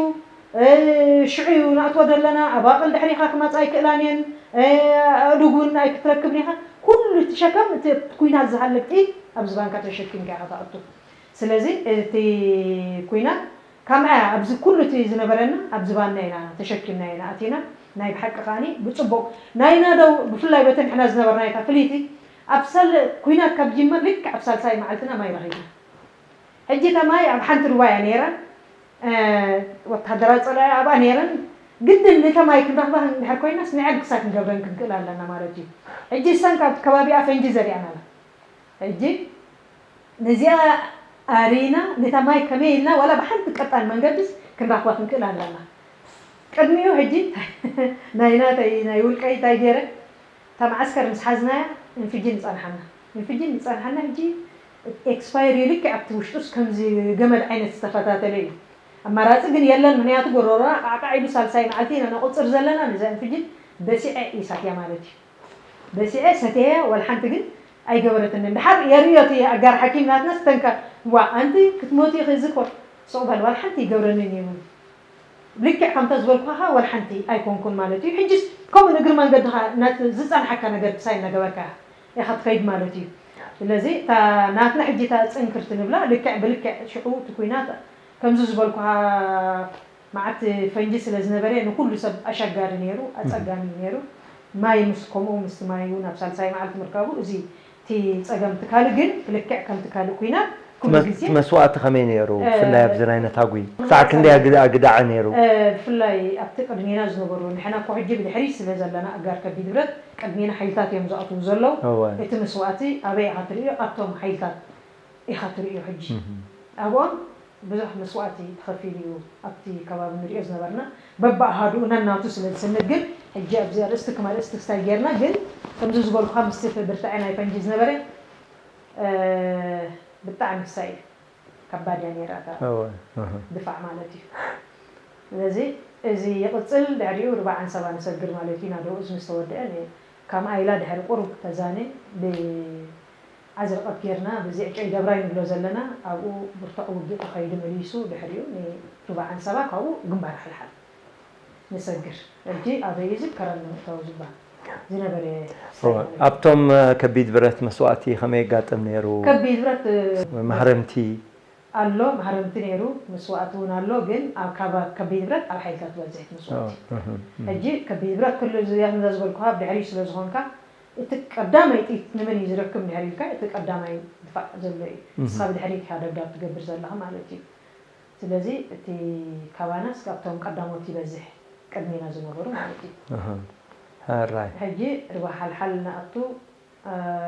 ሽዑ እዩ ንኣትዎ ዘለና ኣባቕል ድሕሪኻ ክመፃ ኣይክእላን እየን። ኣእዱግ እውን ኣይክትረክብን ኢኻ። ኩሉ እቲ ሸከም እቲ ኩናት ዝሃለብ ጥይት ኣብ ዝባንካ ተሸኪምካ ኢኻ ትኣቱ። ስለዚ እቲ ኩናት ካምኣ ኣብዚ ኩሉ እቲ ዝነበረና ኣብ ዝባንና ኢና ተሸኪምና ኢና ኣቲና። ናይ ብሓቂ ከዓኒ ብፅቡቕ ናይ ናደው ብፍላይ በተን ሕና ዝነበርና እታ ፍልይቲ ኣብ ሰል ኩናት ካብ ጅመር ልክዕ ኣብ ሳልሳይ መዓልትና ማይ ረኺብና። ሕጂ እታ ማይ ኣብ ሓንቲ ሩባ እያ ነይራ። ወታደራት ፀላኢ ኣብኣ ነይረን። ግድን ነታ ማይ ክንረኽባ እንድሕር ኮይናስ ንዕል ክሳይ ክንገብረን ክንክእል ኣለና ማለት እዩ። ሕጂ እሰን ካብ ከባቢኣ ፈንጂ ዘሪኣና ኣላ። ሕጂ ነዚኣ ኣሪና ነታ ማይ ከመይ ኢልና ዋላ ብሓንቲ ቀጣን መንገድስ ክንረኽባ ክንክእል ኣለና። ቅድሚኡ ሕጂ ናይ ናተይ ናይ ውልቀይ እንታይ ገይረ እታ መዓስከር ምስ ሓዝናያ እንፍጅን ይጸንሓና። እንፍጅን ይጸንሓና ሕጂ ኤክስፓየር እዩ ልክዕ ኣብቲ ውሽጡስ ከምዚ ገመድ ዓይነት ዝተፈታተለ እዩ። ኣማራጺ ግን የለን ምኽንያቱ ጎሮሮና ቃዕቃዕ ኢሉ ሳልሳይ መዓልቲ ኢና ነቑጽር ዘለና ነዛ እንፍጅን በሲዐ ይሳትያ ማለት እዩ። በሲዐ ሰትየያ ዋላ ሓንቲ ግን ኣይገበረትንን። ድሓር የርእዮ እቲ ኣጋር ሓኪም ናትና ስተንካ ዋ ኣንቲ ክትሞቲ ኢኺ እዚ ኮ ስቕ በል ዋላ ሓንቲ ይገብረንን እዩ። ልክዕ ከምታ ዝበልኩኻ ዋላ ሓንቲ ኣይኮንኩን ማለት እዩ። ሕጅስ ከምኡ ንእግሪ መንገድኻ ናት ዝጸንሓካ ነገር ክሳይ እናገበርካ ኢኻ ትኸይድ ማለት እዩ። ስለዚ እታ ናትና ሕጂ እታ ጽንክርቲ ንብላ ልክዕ ብልክዕ ሽዑ እቲ ኩናት ከምዚ ዝበልኩኻ መዓት ፈንጂ ስለ ዝነበረ ንኩሉ ሰብ ኣሸጋሪ ነይሩ፣ ኣጸጋሚ እዩ ነይሩ። ማይ ምስ ከምኡ ምስቲ ማይ እውን ኣብ ሳልሳይ መዓልቲ ምርካቡ እዚ እቲ ጸገም ትካል ግን ብልክዕ ከምቲ ካልእ ኩናት ኩሉ ግዜ መስዋእቲ ከመይ ነይሩ? ብፍላይ ኣብዚ ናይ ነታጉ ክሳዕ ክንደይ ኣግዳዐ ነይሩ? ብፍላይ ኣብቲ ቅድሜና ዝነበሩ ንሕና እኮ ሕጂ ብድሕሪ ስለ ዘለና ኣጋር ከቢድ ብረት ቅድሜና ሓይልታት እዮም ዝኣትዉ ዘለዉ። እቲ መስዋእቲ ኣበይ ኢኻ ትርእዮ? ኣብቶም ሓይልታት ኢኻ ትርእዮ ሕጂ ኣብኦም ብዙሕ መስዋእቲ ተኸፊሉ እዩ ኣብቲ ከባቢ ንሪኦ ዝነበርና በብኣሃዱኡ ነናቱ ስለ ዝስንድ ግን ሕጂ ኣብዚ ኣርእስቲ ከም ኣርእስቲ ክስታይ ጌርና ግን ከምዚ ዝበልኩኻ ምስቲ ብርትዐ ናይ ፈንጂ ዝነበረ ብጣዕሚ ክሳይ ከባድ እያ ነይራ እታ ድፋዕ ማለት እዩ። ስለዚ እዚ ይቕጽል ድሕሪኡ ርባዕ ዓንሰባ ንሰግር ማለት እዩ ናደኡ እዚ ምስ ተወደአ ካምኣ ኢላ ድሕሪ ቁሩብ ተዛነ ብ ዓዚ ርቀት ጌርና በዚ ዕጨይ ደብራይ ንብሎ ዘለና ኣብኡ ብርቱዕ ውግእ ተኻይዱ መሊሱ ድሕሪኡ ንርባዕ ዓንሰባ ካብኡ ግንባር ሓልሓል ንሰግር ሕጂ ኣበይ እዚ ከረን ንምእታው ዝበሃል ዝነበረ ኣብቶም ከቢድ ብረት መስዋእቲ ከመይ የጋጥም ነይሩ? ከቢድ ብረት ማህረምቲ ኣሎ ማህረምቲ ነይሩ መስዋእቲ እውን ኣሎ ግን ኣብ ካባ ከቢድ ብረት ኣብ ሓይልታት ዝበዝሕ እቲ መስዋእቲ ሕጂ ከቢድ ብረት ክልል ዝያት እንዳ ዝበልኩካ ኣብ ድሕሪ ስለ ዝኾንካ እቲ ቀዳማይ ጥይት ንመን እዩ ዝረክብ እንድሕር ኢልካ እቲ ቀዳማይ ድፋዕ ዘሎ እዩ ንስኻ ብድሕሪ ኢኻ ደብዳብ ትገብር ዘለኻ ማለት እዩ ስለዚ እቲ ካባናስ ካብቶም ቀዳሞት ይበዝሕ ቅድሜና ዝነበሩ ማለት እዩ ሕጂ ርባ ሓልሓል ንኣቱ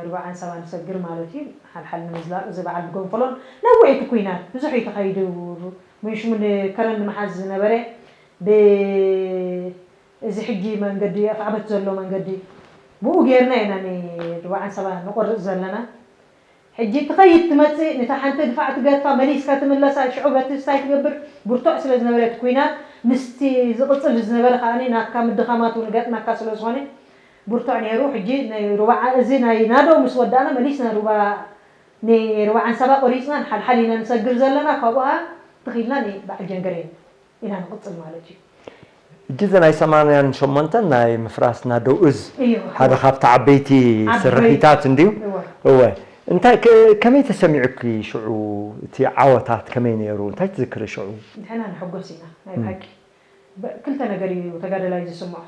ርባዓን ሰባን ሰግር ማለት እዩ ሓልሓል ንምዝላቕ እዚ በዓል ብጎንፈሎን ነዊሕ እቲ ኩናት ብዙሕ እዩ ተኻይዱ ምንሽሙ ከረን ንምሓዝ ዝነበረ ብ እዚ ሕጂ መንገዲ ኣፍዓበት ዘሎ መንገዲ ብኡ ጌርና ኢና ርባዓን ሰባን ንቆርፅ ዘለና ሕጂ ትኸይድ ትመፅእ ነታ ሓንቲ ድፋዕ ትገድፋ መሊስካ ትምለሳ ሽዑ በቲ ስታይ ትገብር ብርቱዕ ስለ ዝነበረ እቲ ኩናት ምስቲ ዝቕፅል ዝነበረ ከዓ ናትካ ምድኻማት እውን ገጥመካ ስለ ዝኾነ ብርቱዕ ነይሩ ሕጂ ናይ ሩባ እዚ ናይ ናዶ ምስ ወዳእና መሊስና ሩባ ንሩባ ዓንሰባ ቆሪፅና ንሓልሓል ኢና ንሰግር ዘለና ካብኡ ከዓ ትኺልና ንበዓል ጀንገሬን ኢና ንቕፅል ማለት እዩ ሕጂ እዚ ናይ ሰማንያን ሸሞንተን ናይ ምፍራስ ናደው እዝ እዩ። ሓደ ካብቲ ዓበይቲ ዓበይቲ። ስርሒታት እንድዩ። እወ። እወ። እንታይ ከ-፣ ከመይ ተሰሚዑኪ ሽዑ? እቲ ዓወታት ከመይ ነይሩ? እንታይ ትዝክሪ ሽዑ? ንሕና ንሕጎስ ኢና፣ ናይ እም። ብሓቂ። በ-፣ ክልተ ነገር እዩ ተጋደላይ ዝስምዖ።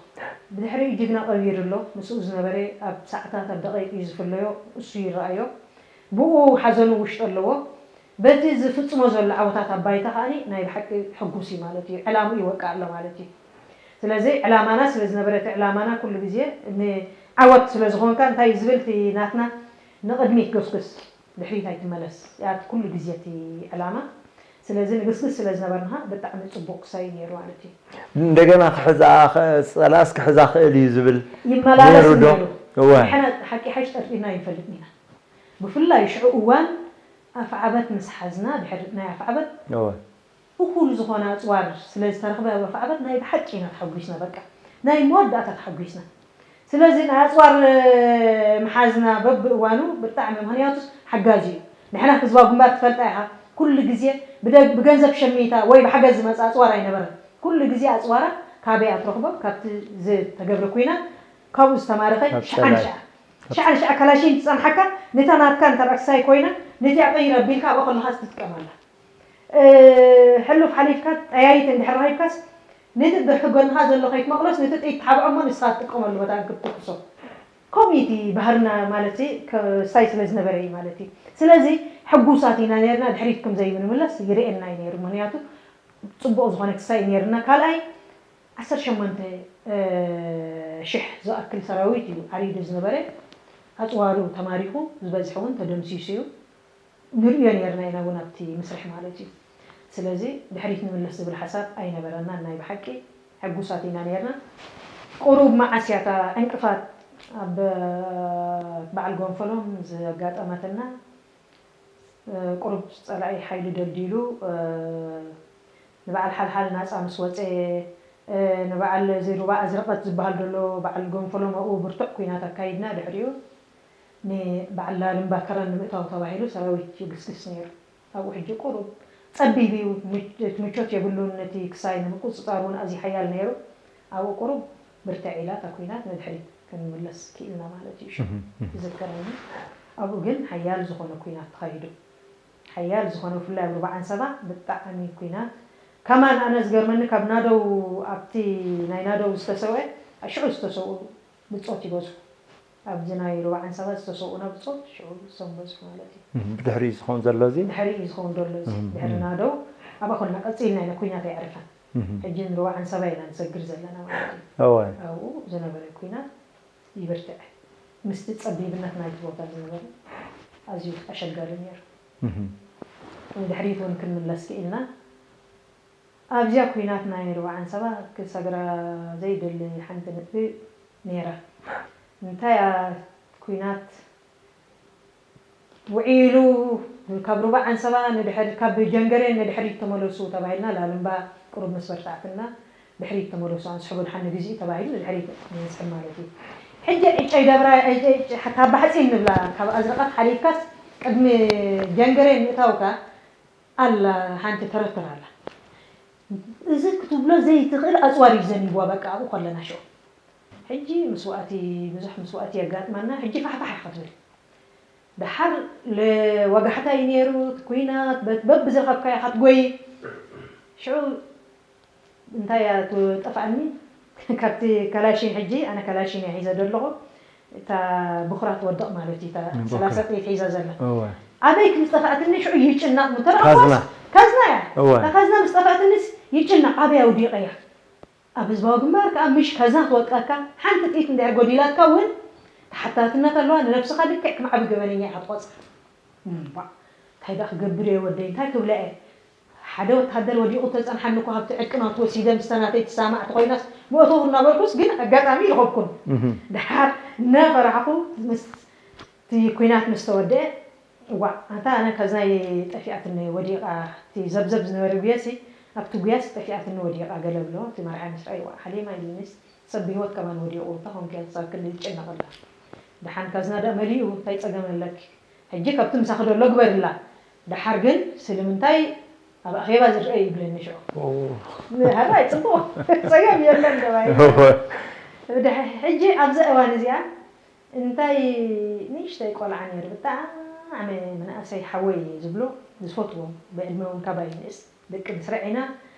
ብድሕሪኡ ጅግና ቀቢሩ ኣሎ፣ ምስኡ ዝነበረ ኣብ ሰዓታት፣ ኣብ ደቂቕ እዩ ዝፍለዮ፣ እሱ ይረኣዮ። ብኡ ሓዘኑ ውሽጡ ኣለዎ። በቲ ዝፍጽሞ ዘሎ ዓወታት ኣብ ባይታ ከኣኒ ናይ ብሓቂ ሕጉስ እዩ ማለት እዩ። ዕላምኡ ይወቅዕ ኣሎ ማለት እዩ። ስለዚ ዕላማና ስለ ዝነበረ፣ እቲ ዕላማና ኩሉ ግዜ ንዓወት ስለ ዝኾንካ፣ እንታይ እዩ ዝብል እቲ ናትና፣ ንቕድሚት ገስግስ፣ ድሕሪት ኣይትመለስ። ያት ኩሉ ግዜ እቲ ዕላማ። ስለዚ ንግስግስ ስለ ዝነበርና ብጣዕሚ ጽቡቕ ክሳይ ነይሩ ማለት እዩ። እንደገና ክሕዛ ኸ-፣ ጸላእስ ክሕዛ ክእል እዩ ዝብል ይመላለስ ነይሩ ዶ? ነይሩ። እወ። ንሕና ሓቂ ሓሽ ጠርጢርና ይንፈልጥ ኢና። ብፍላይ ሽዑ እዋን ኣፍዓበት ምስ ሓዝና፣ ድሕሪ ናይ ኣፍዓበት እወ። እኹል ዝኾነ ኣጽዋር ስለ ዝተረኽበ ኣብ ኣፍዓበት ናይ ብሓቂ ኢና ተሓጒስና። በቃ ናይ መወዳእታ ተሓጒስና። ስለዚ ናይ ኣጽዋር፣ እ፣ ምሓዝና በብእዋኑ ብጣዕሚ፣ ምኽንያቱስ ሓጋዚ እዩ። ንሕና ህዝባዊ ግንባር ትፈልጣ ኢኻ። ኩሉ ግዜ ብደ-፣ ብገንዘብ ሸሚታ ወይ ብሓገዝ ዝመጽእ ኣጽዋር ኣይነበረን። ኩሉ ግዜ ኣጽዋራ ካበይ እያ ትረኽቦ? ካብቲ ዝተገብረ ኲናት፣ ካብኡ ዝተማረኸ ካብ ሽዓ ጸላኢ። ንሽዓ። ሽዓ ንሽዓ ካላሽን ትጸንሓካ፣ ነታ ናትካ እንተ ደኣ ክሳይ ኮይና፣ ነቲኣ ቀይር ኣቢልካ ኣብኣ ከለኻስ ትጥቀመላ። እ፣ ሕሉፍ ሓሊፍካ፣ ጠያይት እንድሕር ረኺብካስ፣ ነቲ ብሕጎንኻ ዘሎ ከይትመቕሎስ፣ ነቲ ጥይት ትሓብዖ እሞ ንስኻ ትጥቀመሉ ቦታ ክትተኩሶ። ከምኡ እዩ እቲ ባህርና ማለት ከ-፣ ክሳይ ስለ ዝነበረ እዩ ማለት እዩ። ስለዚ ሕጉሳት ኢና ነርና፣ ድሕሪት ከም ዘይምንምለስ ይርእየና እዩ ነይሩ። ምኽንያቱ ጽቡቕ ዝኾነ ክሳይ እዩ ነርና። ካልኣይ፣ ዓሰርተ ሸሞንተ ሽሕ ዝኣክል ሰራዊት እዩ ዓሪዱ ዝነበረ። ኣጽዋሩ ተማሪኹ፣ ዝበዝሐ እውን ተደምሲሱ እዩ። ንርእዮ ነርና ኢና እውን ኣብቲ ምስርሕ ማለት እዩ። ስለዚ ድሕሪት ንምለስ ዝብል ሓሳብ ኣይነበረናን። ናይ ብሓቂ ሕጉሳት ኢና ነርና። ቁሩብ መዓስ እያ እታ ዕንቅፋት ኣብ በዓል ጎንፈሎም ዘጋጠመትና? እ፣ ቁሩብ ጸላኢ ሓይሊ ደልዲሉ፣ እ፣ ንበዓል ሓልሓል ናጻ ምስ ወጸ፣ እ፣ ንበዓል እዚ ሩባ ኣዝረቐት ዝበሃል ዘሎ በዓል ጎንፈሎም ኣብኡ ብርቱዕ ኲናት ኣካይድና። ድሕሪኡ ንበዓል ላልምባ ከረን ንምእታው ተባሂሉ ሰራዊት ይግስግስ ነይሩ። ኣብኡ ሕጂ ቁሩብ ጸቢብ እዩ፣ ምች-፣ እቲ ምቾት የብሉን፣ ነቲ ክሳይ ንምቁጽጻር እውን ኣዝዩ ሓያል ነይሩ። ኣብኡ ቁሩብ ብርትዕ ኢላ እታ ኲናት ንድሕሪት ክንምለስ ክኢልና ማለት እዩ። ሽዑ እህም፣ እህም። ይዝከረኒ። ኣብኡ ግን ሓያል ዝኾነ ኲናት ተኻይዱ። ሓያል ዝኾነ፣ ብፍላይ ኣብ ሩባ ዓንሰባ ብጣዕሚ ኲናት። ከማን ኣነ ዝገርመኒ ካብ ናደው፣ ኣብቲ ናይ ናደው ዝተሰውአ፣ ሽዑ ዝተሰውኡ ብጾት ይበዝሑ። ኣብዚ ናይ ሩባ ዓንሰባ ዝተሰውኡና ብጾት ሽዑ እሶም በዝሑ ማለት እዩ። እህም፣ ብድሕሪኡ ዝኸውን ዘሎ እዚ? ድሕሪኡ ዝኸውን ዘሎ እዚ። እህም፣ ድሕሪ እህም። ናደው ኣብኣ ኮልና ቀጺልና ኢና፣ ኲናት ኣየዕረፈን። እህም። ሕጂ ንሩባ ዓንሰባ ኢና ንሰግር ዘለና ማለት እዩ። እወ። ኣብኡ ዝነበረ ኲናት ይብርትዕ። ምስቲ ጸቢብነት ናይቲ ቦታ ዝነበረ ኣዝዩ ኣሸጋሪ ነይሩ። እህም። ንድሕሪት እውን ክንምለስ ክኢልና። ኣብዚኣ ኲናት ናይ ሩባ ዓንሰባ ክሰግራ ዘይደሊ ሓንቲ ነጥቢ ነይራ። እንታይ እያ ኲናት ውዒሉ ካብ ሩባ ዓንሰባ ንድሕሪ-፣ ካብ ጀንገሬን ንድሕሪት ተመለሱ ተባሂልና፣ ላልምባ ቁሩብ ምስ በርታዕትና ድሕሪት ተመለሱ፣ ኣንስሕቡ ድሓን ንግዜኡ ተባሂሉ ንድሕሪት ንስሕብ ማለት እዩ። ሕጂ ዕጨይ ደብራ፣ ዕጨይ፣ ዕጨይ፣ ካብ ባሕጺን ንብላ፣ ካብ ኣዝረቐት ሓሊፍካስ ቅድሚ ጀንገሬን ምእታውካ ኣላ ሓንቲ ተረተር ኣላ። እዚ ክትብሎ ዘይትኽእል ኣጽዋር እዩ ዘኒብዋ፣ በቃ ኣብኡ ከለና ሽዑ። ሕጂ መስዋእቲ፣ ብዙሕ መስዋእቲ የጋጥመና። ሕጂ ፋሕፋሕ ኢኻ ትብል። ደሓር ለ-፣ ወጋሕታ እዩ ነይሩ፣ እቲ ኲናት፣ በ-፣ በብዝረኸብካዮ ኢኻ ትጎይ። ሽዑ እንታይ እያ ትጠፍኣኒ? ካብቲ ካላሽን፣ ሕጂ ኣነ ካላሽን እየ ሒዘ ዘለኹ። እታ ብኹራ ትወድቕ ማለት እዩ፣ እታ ብኹራ። ሰላሳ ጥይት ሒዛ ዘላ። እወ። ኣበይ ከም ዝጠፍኣትኒ ሽዑ ይጭነቕ። ምተረኸብኳስ ካዝና። ካዝና እያ። እወ። እታ ካዝና ምስ ጠፍኣትኒስ ይጭነቕ፣ ኣበይ ኣውዲቐያ? ኣብ ህዝባዊ ግንባር ከኣ ምሽ ካዝና ትወድቀካ፣ ሓንቲ ጥይት እንድሕር ጎዲላትካ እውን ተሓታትነት ኣለዋ። ንነብስኻ ልክዕ ከም ዓቢ ገበነኛ ኢኻ ትቖጽር። እምባእ፣ እንታይ ደኣ ክገብር እየ ወደይ፣ እንታይ ክብላ እየ? ሓደ ወተሃደር ወዲቑ ተጸንሓኒ እኮ፣ ካብቲ ዕጥቂ ናቱ ወሲደ ምስታ ናተይ ትሰማማዕ ተኾይናስ መእተው እናበልኩስ፣ ግን ኣጋጣሚ ይረኸብኩን። እህ። ደሓር እናፈራሕኹ ምስ፣ እቲ ኲናት ምስ ተወደአ፣ እዋእ፣ ኣንታ ኣነ ካዝናይ ጠፊኣትኒ ወዲቓ፣ እቲ ዘብዘብ ዝነበረ ጉያሲ፣ ኣብቲ ጉያሲ ጠፊኣትኒ ወዲቓ ገለ ብሎ፣ እቲ መርዓይ ምስ ረኣየ፣ ዋእ፣ ሓሊማ ኢሉኒስ፣ ሰብ ብህይወት ከማን ወዲቑ፣ እንታይ ኾንኪ እያ ክሳብ ክንዲ ዝጭነቕ ኣላ? ደሓን ካዝና ደኣ መሊኡ፣ እንታይ ጸገም ኣለኪ? ሕጂ ካብቲ ምሳኺ ዘሎ ግበርላ። ደሓር ግን ስለምንታይ ኣብ ኣኼባ ዝረአ ይብለኒ ሽዑ። ሃራይ ጽቡቕ ጸገም የለን ተባሂሉ። ሕጂ ኣብዚ እዋን እዚኣ እንታይ ንእሽተይ ቆልዓ ነይሩ፣ ብጣዕሚ መናእሰይ ሓወይ ዝብሎ ዝፈትዎም፣ ብዕድመ እውን ካባይ ንእስ ደቂ ምስርዕ ኢና።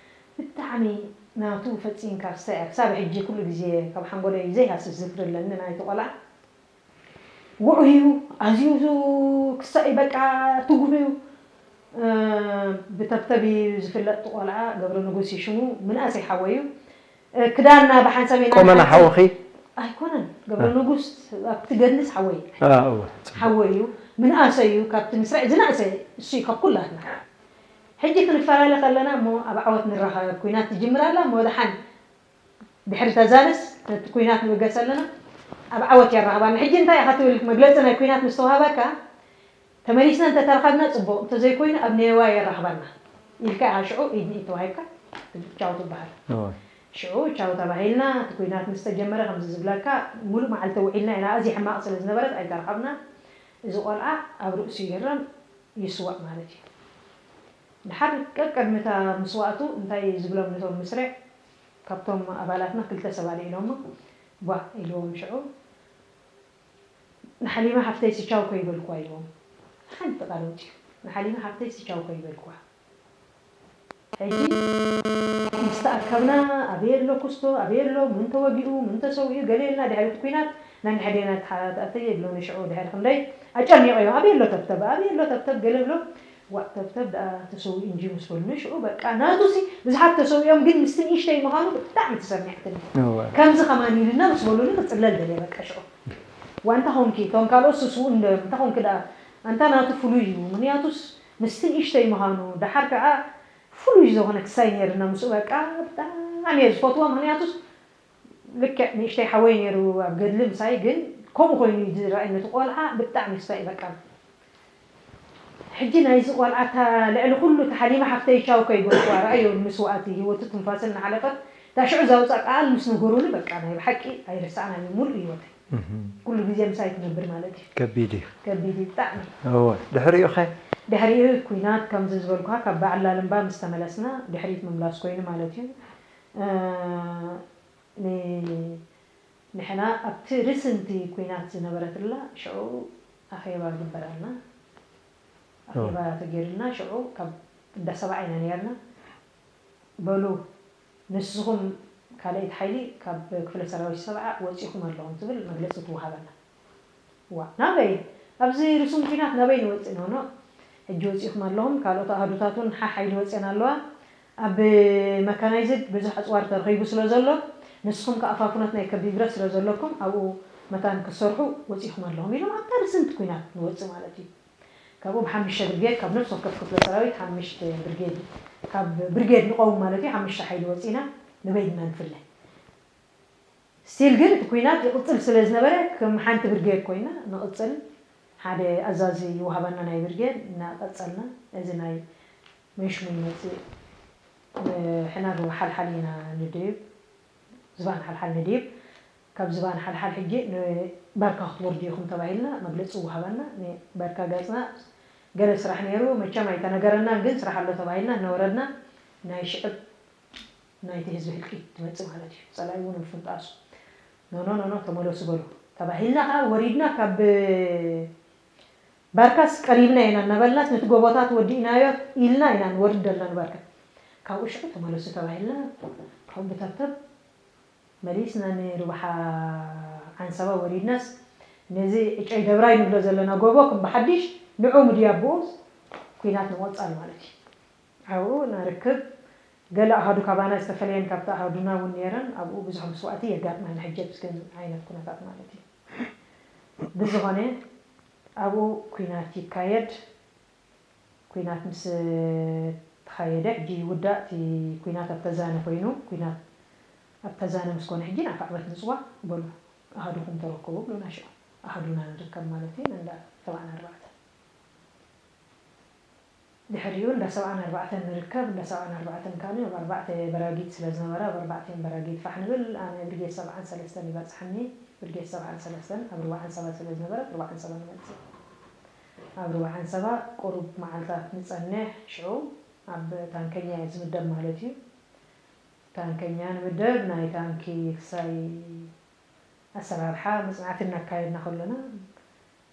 ብጣዕሚ ናቱ ፈጺምካ ክሳይ ክሳብ ሕጂ ኩሉ ግዜ ካብ ሓንጎለይ ዘይሃስስ ዝክሪ ኣለኒ ናይቲ ቆልዓ። ውዑይ እዩ፣ ኣዝዩ ክሳይ በቃ ትጉህ እዩ። ብተብተብ እዩ ዝፍለጥ ቆልዓ። ገብረ ንጉስ እዩ ሽሙ፣ ምንኣሰይ ሓወይ እዩ። ክዳና ብሓንሳብ ኢና ቆመና ሓንቲ ሓወኺ? ኣይኮነን፣ ገብረ ንጉስ ኣብቲ ገድልስ ሓወይ። ሓወይ እዩ፣ ምንኣሰይ እዩ፣ ካብቲ ምስራዕ ዝነእሰ እሱ እዩ ካብ ኩላትና። ሕጂ ክንፈላለ ከለና እሞ ኣብ ዓወት ንራኸብ፣ ኩናት ትጅምር ኣላ እሞ ደሓን ድሕሪ ተዛርስ ነቲ ኩናት ንብገስ ኣለና፣ ኣብ ዓወት የራኽባና። ሕጂ እንታይ ኢኻ ትብል? መግለጺ ናይ ኩናት ምስ ተዋህበካ፣ ተመሊስና እንተተራኸብና ጽቡቕ፣ እንተዘይኮይኑ ኣብ ኔዋ የራኽባና ኢልካ ኢኻ ሽዑ ኢድ ንኢድ ተዋሂብካ ቻው ትበሃል። ሽዑ ቻው ተባሂልና፣ እቲ ኩናት ምስ ተጀመረ ከምዚ ዝብለካ፣ ሙሉእ መዓልቲ ውዒልና ኢና። ኣዝያ ሕማቕ ስለ ዝነበረት ኣይተራኸብና። እዚ ቆልዓ ኣብ ርእሱ ይህረም ይስዋእ ማለት እዩ። ድሓር ቀቅድሚ እታ ምስዋእቱ እንታይ ዝብሎም ነቶም ምስርዕ፣ ካብቶም ኣባላትና ክልተ ሰብ ኣልዒሎሞ፣ ቧዕ ኢልዎም ሽዑ፣ ንሓሊማ ሓፍተይሲ ቻው ከይበልኩዋ ኢልዎም። ሓንቲ ቃል ኣውጺኡ፣ ንሓሊማ ሓፍተይሲ ቻው ከይበልኩዋ። ሕጂ ምስ ተኣከብና፣ ኣበይ ኣሎ ኩስቶ፣ ኣበይ ኣሎ፣ መን ተወጊኡ፣ መን ተሰዊኡ፣ ገለ ኢልና ድሕሪ እቲ ኲናት፣ ነንሕድና ተሓታተየ ይብሎኒ ሽዑ ድሕሪ ክንደይ ኣጨኒቐዮ፣ ኣበይ ኣሎ ተብተብ፣ ኣበይ ኣሎ ተብተብ፣ ገለ ብሎ፣ ዋእ ተብተብ ደኣ ተሰዊኡ እንጂ ምስ በሉኒ ሽዑ በቃ ናቱሲ ብዙሓት ተሰዊኦም ግን ምስቲ ንእሽተይ ምዃኑ ብጣዕሚ ተሰሚዓትኒ። እወ። ከምዚ ከማን ኢልና ምስ በሉኒ ክጽለል ደልየ በቃ ሽዑ። ዋንታ ኾንኪ፣ እቶም ካልኦት ስስኡ እንደ፣ እንታይ ኾንኪ ደኣ፣ ኣንታ ናቱ ፍሉይ እዩ፣ ምኽንያቱስ ምስቲ ንእሽተይ ምዃኑ፣ ደሓር ከኣ ፍሉይ ዝኾነ ክሳይ ነይርና ምስኡ በቃ ብጣዕሚ እየ ዝፈትዎ፣ ምኽንያቱስ ልክዕ ንእሽተይ ሓወይ ነይሩ ኣብ ገድሊ ምሳይ፣ ግን ከምኡ ኮይኑ እዩ ዝረኣየኒ። እቲ ቆልዓ ብጣዕሚ ክሳይ በቃ። ሕጂ ናይዚ ቆልዓ እታ ልዕሊ ኩሉ እታ ሓሊማ ሓፍተይ ቻው ከይበልኩዋ፣ ረኣዮ ንመስዋእቲ ህይወቱ ትንፋሰ እናሓለፈት፣ እታ ሽዑ ዘውፅኣ ቃል ምስ ነገሩኒ፣ በቃ ናይ ብሓቂ ኣይረሳዕናን እዩ ሙሉእ ህይወተይ። እህ። ኩሉ ግዜ ምሳይ ትነብር ማለት እዩ። ከቢድ እዩ። ከቢድ እዩ ብጣዕሚ። እወ። ድሕሪኡ ኸ? ድሕሪኡ ኲናት ከምዚ ዝበልኩኻ ካብ በዓል ላልምባ ምስ ተመለስና፣ ድሕሪት ምምላስ ኮይኑ ማለት እዩ። እ፣ ን-፣ ንሕና ኣብቲ ርእሲ እቲ ኲናት ዝነበረትላ ሽዑ ኣኼባ ይግበረልና። ኣኼባ ተገይሩልና ሽዑ ካብ እንዳ ሰብዓ ኢና ነይርና። በሉ ንስኹም ካልኣይቲ ሓይሊ ካብ ክፍለ ሰራዊት ሰብዓ ወጺኹም ኣለኹም ትብል መግለጺ ትወሃበና። ዋ፣ ናበይ? ኣብዚ ርሱን ኲናት ናበይ ንወጽእ? ኖ፣ ኖ። ሕጂ ወጺኹም ኣለኹም፣ ካልኦት ኣሃዱታት እውን ሓ ሓይሊ ወጽኤን ኣለዋ። ኣብ መካናይዝድ ብዙሕ ኣጽዋር ተረኺቡ ስለ ዘሎ፣ ንስኹም ከኣ ፋፉናት ናይ ከቢድ ብረት ስለ ዘለኩም፣ ኣብኡ መታን ክትሰርሑ ወጺኹም ኣለኹም ኢሎም ኣብታ ርዝንቲ ኲናት ንወጽእ ማለት እዩ። ካብኡ ብሓሙሽተ ብርጌድ፣ ካብ ነፍሲ ወከፍ ክፍለ ሰራዊት ሓሙሽተ ብርጌድ፣ ካብ ብርጌድ ንቐውም ማለት እዩ፣ ሓሙሽተ ሓይሊ ወጺእና ንበይንና ንፍለ። ስቲል ግን እቲ ኲናት ይቕጽል ስለ ዝነበረ፣ ከም ሓንቲ ብርጌድ ኮይና ንቕጽል። ሓደ ኣዛዚ ይወሃበና ናይ ብርጌድ፣ እናቐጸልና፣ እዚ ናይ መንሽሙ ይመጽእ፣ ንሕና ንሓልሓል ኢና ንድይብ፣ ዝባን ሓልሓል ንድይብ። ካብ ዝባን ሓልሓል ሕጂ ንባርካ ክትወርዱ ኢኹም ተባሂልና፣ መግለጺ ይወሃበና። ንባርካ ገጽና ገለ ስራሕ ነይሩ፣ መቸም ኣይተነገረናን፣ ግን ስራሕ ኣሎ ተባሂልና እናወረድና ናይ ሽዕብ ናይቲ ህዝቢ ህልቂት ትመጽእ ማለት እዩ። ጸላኢ እውን ኣብ ፍንጣሱ፣ "ኖ፣ ኖ፣ ኖ፣ ኖ፣ ተመለሱ" በሉ ተባሂልና ከኣ ወሪድና ካብ ባርካስ ቀሪብና ኢና እናበልናስ ነቲ ጎቦታት ወዲእናዮ ኢልና ኢና ንወርድ ዘለና ንባርካ። ካብኡ ሽዑ ተመለሱ ተባሂልና ካብኡ ብተብተብ መሊስና ንሩባሓ ዓንሰባ ወሪድናስ ነዚ ዕጨይ ደብራይ ንብሎ ዘለና ጎቦ ከም ብሓድሽ ንዑ ምድያብኡ ኲናት ንምቕጻል ማለት እዩ። ኣብኡ ናርክብ ገለ ኣሃዱ ካባና ዝተፈለየን ካብቲ ኣሃዱና እውን ነይረን ኣብኡ ብዙሕ መስዋእቲ የጋጥመን ሕጂ ኣብቲ ግን ዓይነት ኩነታት ማለት እዩ። ብዝኾነ ኣብኡ ኲናት ይካየድ። ኲናት ምስ ተኻየደ ሕጂ ይውዳእ እቲ ኲናት ኣብ ተዛነ ኮይኑ ኲናት ኣብ ተዛነ ምስ ኮነ ሕጂ ናብ ካዕበት ምፅዋ በሉ ኣሃዱኹም ተረከቡ ብሉና ሽዑ ኣሃዱና ንርከብ ማለት እዩ እንዳ ሰብዓን ኣርባዕተን ድሕሪኡ እንዳ ሰብዓን ኣርባዕተን ንርከብ። እንዳ ሰብዓን ኣርባዕተን ከኣ ኣብ ኣርባዕተ በራጊት ስለ ዝነበረ፣ ኣብ ኣርባዕቲኤን በራጊት ፋሕ ንብል። ኣነ ብርጌድ ሰብዓን ሰለስተን ይበጽሓኒ። ብርጌድ ሰብዓን ሰለስተን ኣብ ርብዓን ሰባ ስለ ዝነበረት፣ ርብዓን ሰባ ንመጽእ። ኣብ ርብዓን ሰባ ቁሩብ መዓልታት ንጸንሕ። ሽዑ ኣብ ታንከኛ እየ ዝምደብ ማለት እዩ። ታንከኛ ንምደብ ናይ ታንኪ ክሳይ ኣሰራርሓ መፅናዕቲ እናካየድና ከሎና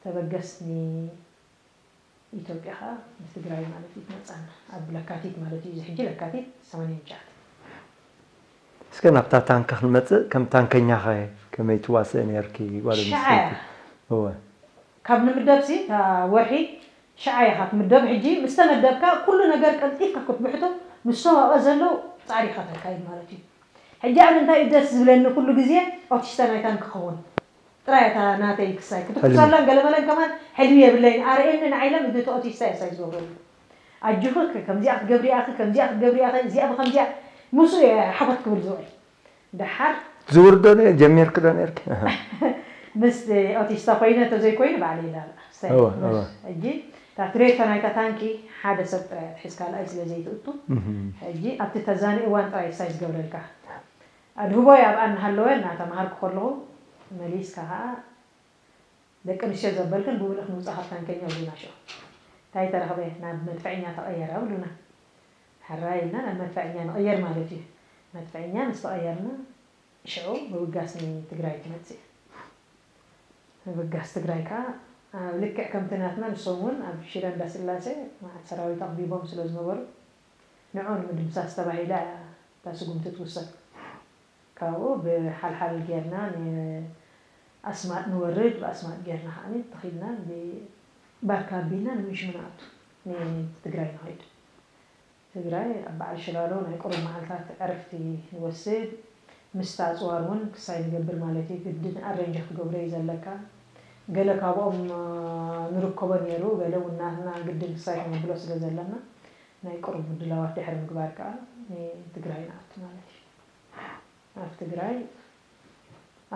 ተበገስኒ ኢትዮጵያ ከዓ ንትግራይ ማለት እዩ ትመፃና ኣብ ለካቲት ማለት እዩ። እዚ ሕጂ ለካቲት ሰማንያን ትሽዓተን። እስከ ናብታ ታንኪ ክንመፅእ፣ ከም ታንከኛ ኸ ከመይ ትዋስእ ነርኪ ጓል ሽዓ ኣንስተይቲ? እያ። እወ ካብ ንምደብ ሲ እታ ወርሒ ሽዓ ኢኻ ትምደብ። ሕጂ ምስ ተመደብካ ኩሉ ነገር ቀልጢፍካ ክትብሕቶ ምስ ሰዋቐ ዘሎ ፃዕሪ ኢኻ ተካይድ ማለት እዩ። ሕጂ ኣነ እንታይ እዩ ደስ ዝብለኒ ኩሉ ግዜ ኦቲስታ ናይታን ክኸውን ጥራይ እታ ናተይ ክሳይ ክትኩሳላን ገለመለን ከማን ሕልሚ የብለይን ኣርእየኒ ንዓይለም እቲ ኦቲስታ እየ ሳይ ዝገብረሉ ኣጆኺ ከምዚኣ ክትገብሪ ኢኺ ከምዚኣ ክትገብሪ ኢኺ እዚኣ ብከምዚኣ ምስኡ እየ ሓፈት ክብል ዝውዕል ደሓር ዝውርዶ ነ ጀሚርክ ዶ ነርክ? ምስ ኦቲስታ ኮይነ ተዘይኮይኑ ባዕለ ይላል እወ፣ እወ። ሕጂ እታ ትሬቶ ናይታ ታንኪ ሓደ ሰብ ጥራይ ትሒዝ ካልኣይ ስለ ዘይትእቱ ሕጂ ኣብቲ ተዛኒ እዋን ጥራይ ሳይ ዝገብረልካ ኣድህቦይ ኣብኣ እናሃለወ እናተምሃርኩ ከለኹ መሊስካ ከዓ ደቂ ኣንስትዮ ዘበልክን ብምልእክ ምውፃእ ካብ ታንከኛ ብሉና ሽዑ እንታይ ተረኽበ ናብ መድፈዕኛ ተቐየረ ብሉና ሕራይ ኢልና ናብ መድፈዕኛ ንቐየር ማለት እዩ መድፈዕኛ ምስ ተቐየርና ሽዑ ምብጋስ ንትግራይ ትመፅእ ምብጋስ ትግራይ ከዓ ኣብ ልክዕ ከምቲ ናትና ንሶም እውን ኣብ ሽረ እንዳስላሴ ማዓት ሰራዊት ኣኽቢቦም ስለ ዝነበሩ ንዑ ንምድምሳስ ተባሂላ እያ እታ ስጉምቲ ትውሰድ ካብኡ ብሓልሓል ጌርና ኣስማጥ ንወርድ ብኣስማጥ ጌርና ከዓ ተኺልና ባርካ ኣቢልና ንምሽሙ ንኣቱ ንትግራይ ንኸይድ ትግራይ ኣብ በዓል ሽላሎ ናይ ቁሩብ መዓልታት ዕረፍቲ ንወስድ ምስቲ ኣፅዋር እውን ክሳይ ንገብር ማለት እዩ ግድን ኣረንጀ ክገብሮ እዩ ዘለካ ገለ ካብኦም ንርከቦ ነይሩ ገለ እውን ናትና ግድን ክሳይ ክነብሎ ስለ ዘለና ናይ ቁሩብ ምድላዋት ድሕሪ ምግባር ከዓ ንትግራይ ንኣቱ ማለት እዩ ኣብ ትግራይ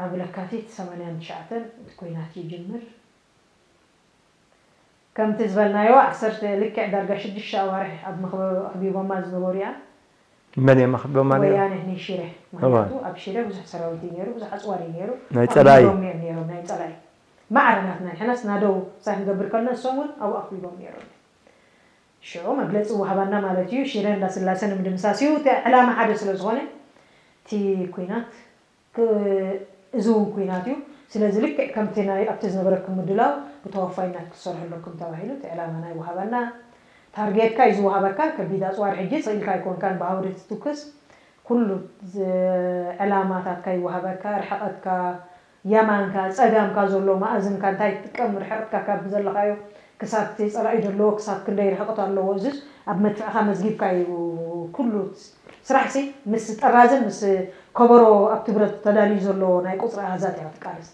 ኣብ ለካቲት ሰማንያን ትሽዓተን እቲ ኮይናት ይጅምር ከምቲ ዝበልናዮ ዓሰርተ ልክዕ ዳርጋ ሽዱሽተ ኣዋርሕ ኣብ መኽበቢ ኣኽቢቦማ ዝነበሩ እያ መን እዮም ኣኽቢቦማ ነይሩ? ወያነ ናይ ሽረ ምክንያቱ ኣብ ሽረ ብዙሕ ሰራዊት እዩ ነይሩ ብዙሕ ኣፅዋር እዩ ነይሩ ናይ ፀላኢ ኣኽቢቦም እዮም ነይሮም ናይ ፀላኢ ማዕረ ናትና ንሕናስ ናደው ሳይ ክንገብር ከለና እሶም እውን ኣብኡ ኣኽቢቦም ነይሮም ሽዑ መግለፂ ወሃባና ማለት እዩ ሽረ እንዳስላሰ ንምድምሳስ እዩ እቲ ዕላማ ሓደ ስለ ዝኾነ እቲ ኩናት እዚ እውን ኩናት እዩ ስለዚ ልክዕ ከምቲ ናይ ኣብቲ ዝነበረኩም ምድላው ብተወፋይነት ክትሰርሑ ኣለኩም ተባሂሉ እቲ ዕላማ ናይ ወሃበና ታርጌትካ እዩ ዝወሃበካ ከቢድ ኣፅዋር ሕጂ ስኢልካ ኣይኮንካን ብሃውሪ ትትኩስ ኩሉ ዕላማታትካ ይወሃበካ ርሕቐትካ የማንካ ጸጋምካ ዘሎ መኣዝንካ እንታይ ትጥቀም ርሕቕትካ ካብ ዘለኻዮ ክሳብ እቲ ጸላኢ ዘለዎ ክሳብ ክንደይ ርሕቕት ኣለዎ እዙስ ኣብ መድፍዕኻ መዝጊብካ እዩ ኩሉ ስራሕ ሲ ምስ ጠራዝን ምስ ከበሮ ኣብቲ ብረት ተዳልዩ ዘሎ ናይ ቁጽሪ ኣሃዛት እያ ትቃለስ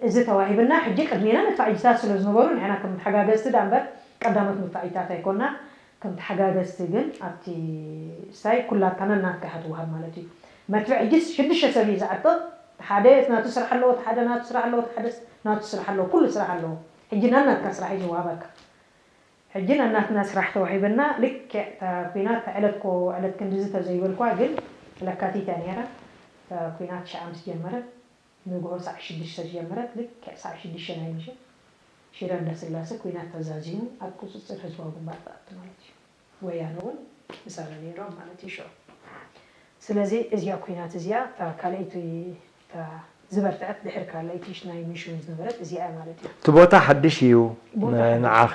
እዚ ተዋሂብና ሕጂ ቅድሜና መድፋዕጅታት ስለ ዝነበሩ ንሕና ከም ተሓጋገዝቲ ዳ እምበር ቀዳሞት መድፋዕጅታት ኣይኮና ከም ተሓጋገዝቲ ግን ኣብቲ ስታይ ኩላትና ናትካ ኢኻ ትወሃብ ማለት እዩ መድፍዕ ሕጂስ ሽዱሽተ ሰብ እዩ ዝዓጥቕ ሓደ ናቱ ስራሕ ኣለዎ ሓደ ናቱ ስራሕ ኣለዎ ሓደ ናቱ ስራሕ ኣለዎ ኩሉ ስራሕ ኣለዎ ሕጂ ናናትካ ስራሕ እዩ ዝወሃበካ ሕጂ ናናትና ስራሕ ተዋሂበና ልክዕ እታ ኩናት እታ ዕለት ኮ ዕለት ክንድዚ ተዘይበልኳ ግን ለካቲት እያ ነይራ እታ ኩናት ሽዓ ምስ ጀመረት ንግሆ ሰዓ ሽዱሽተ ዝጀመረት ልክዕ ሰዓ ሽዱሽተ ናይ ምሸት ሽረ እንዳስላሰ ኩናት ተዛዚሙ ኣብ ቁፅፅር ህዝባዊ ግንባር ተኣቱ ማለት እዩ። ወያነ እውን ምሳና ነይሮም ማለት እዩ ሽዑ። ስለዚ እዚኣ ኩናት እዚኣ እታ ካልኣይቲ እታ ዝበርትዐት ድሕሪ ካልኣይቲ ናይ ምሽሙ ዝነበረት እዚኣ እያ ማለት እዩ። እቲ ቦታ ሓድሽ እዩ ንዓኺ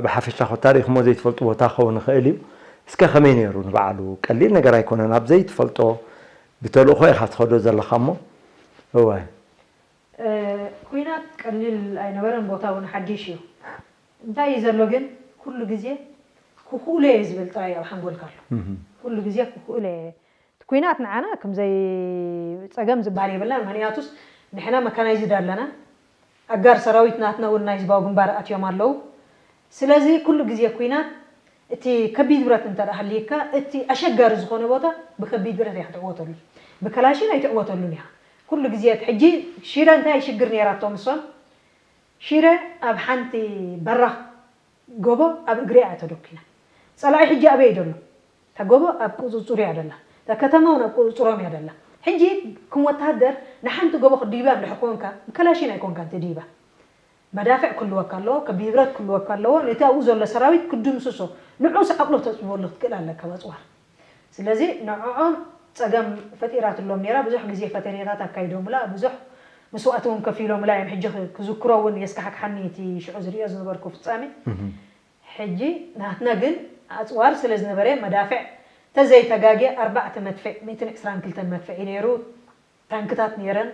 ብሓፈሻ ኮ ታሪኽሞ ዘይትፈልጡ ቦታ ክኸውን ይኽእል እዩ። እስከ ከመይ ነይሩ ንባዕሉ ቀሊል ነገር ኣይኮነን ኣብ ዘይትፈልጦ ብተልእኾ ኢኻ ትኸዶ ዘለኻ እሞ እወ ኩናት ቀሊል ኣይነበረን ቦታ እውን ሓድሽ እዩ እንታይ እዩ ዘሎ ግን ኩሉ ግዜ ክኽእሎ እየ ዝብል ጥራይ ኣብ ሓንጎልካ ኣሎ ኩሉ ግዜ ክኽእሎ እየ ኩናት ንዓና ከምዘይ ፀገም ዝበሃል የብልና ምክንያቱስ ንሕና መካናይዝድ ኣለና ኣጋር ሰራዊት ናትና እውን ናይ ህዝባዊ ግንባር ኣትዮም ኣለዉ ስለዚ ኩሉ ግዜ ኩናት እቲ ከቢድ ብረት እንተ ሃልይካ እቲ ኣሸጋሪ ዝኾነ ቦታ ብከቢድ ብረት እያ ክትዕወተሉ ብከላሽን ኣይትዕወተሉን እያ ኩሉ ግዜ ሕጂ ሽረ እንታይ ሽግር ነይራቶም እሶም ሽረ ኣብ ሓንቲ በራኽ ጎቦ ኣብ እግሪ እያ ተደኲና ጸላኢ ሕጂ ኣበይ እዩ ዘሎ እታ ጎቦ ኣብ ቁጽጽሩ እያ ደላ እታ ከተማ እውን ኣብ ቁጽጽሮም እያ ደላ ሕጂ ከም ወተሃደር ንሓንቲ ጎቦ ክድይባ እንድሕር ኮንካ ብከላሽን ኣይኮንካን ትድይባ መዳፍዕ ክህልወካ ኣለዎ ከቢድ ብረት ክህልወካ ኣለዎ ነቲ ኣብኡ ዘሎ ሰራዊት ክድምስሶ ንዑስ ዓቕሎ ተፅበሉ ክትክእል ኣለካ ኣፅዋር። ስለዚ ንዕዖም ፀገም ፈጢራትሎም ነይራ። ብዙሕ ግዜ ፈተነታት ኣካይዶምላ፣ ብዙሕ መስዋእቲ እውን ከፊሎምላ እዮም። ሕጂ ክዝክሮ እውን የስካሕክሓኒ እቲ ሽዑ ዝሪኦ ዝነበርኩ ፍፃሜ። ሕጂ ናትና ግን ኣፅዋር ስለ ዝነበረ መዳፍዕ ተዘይተጋግየ ኣርባዕተ መድፍዕ ሚእትን ዕስራን ክልተን መድፍዕ እዩ ነይሩ። ታንክታት ነይረን።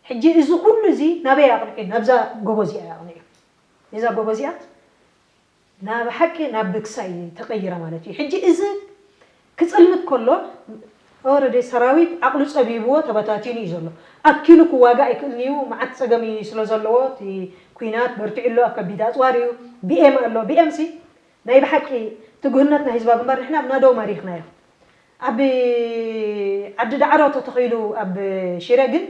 ሕጂ እዚ ኩሉ እዚ ናበይ ኣቕንዑ? ናብዛ ጎቦ እዚኣ ኣቕንዑ። እዛ ጎቦ እዚኣ ናብ ሓቂ ናብ ብክሳይ ተቐይራ ማለት እዩ። ሕጂ እዚ ክጽልምት ከሎ ኦረዲ ሰራዊት ዓቕሉ ጸቢብዎ ተበታቲኑ እዩ ዘሎ። ኣኪሉ ክዋጋእ ኣይክእልን እዩ። መዓት ጸገም እዩ ስለ ዘለዎ እቲ ኩናት በርቲዑ ኣሎ። ኣብ ከቢድ ኣጽዋር እዩ። ቢኤም ኣሎ። ቢኤም ሲ ናይ ብሓቂ ትጉህነት ናይ ህዝባዊ ግንባር ንሕና ኣብ ናደው ማሪኽናዮ። ኣብ ዓዲ ዳዕሮ ተተኺሉ ኣብ ሽረ ግን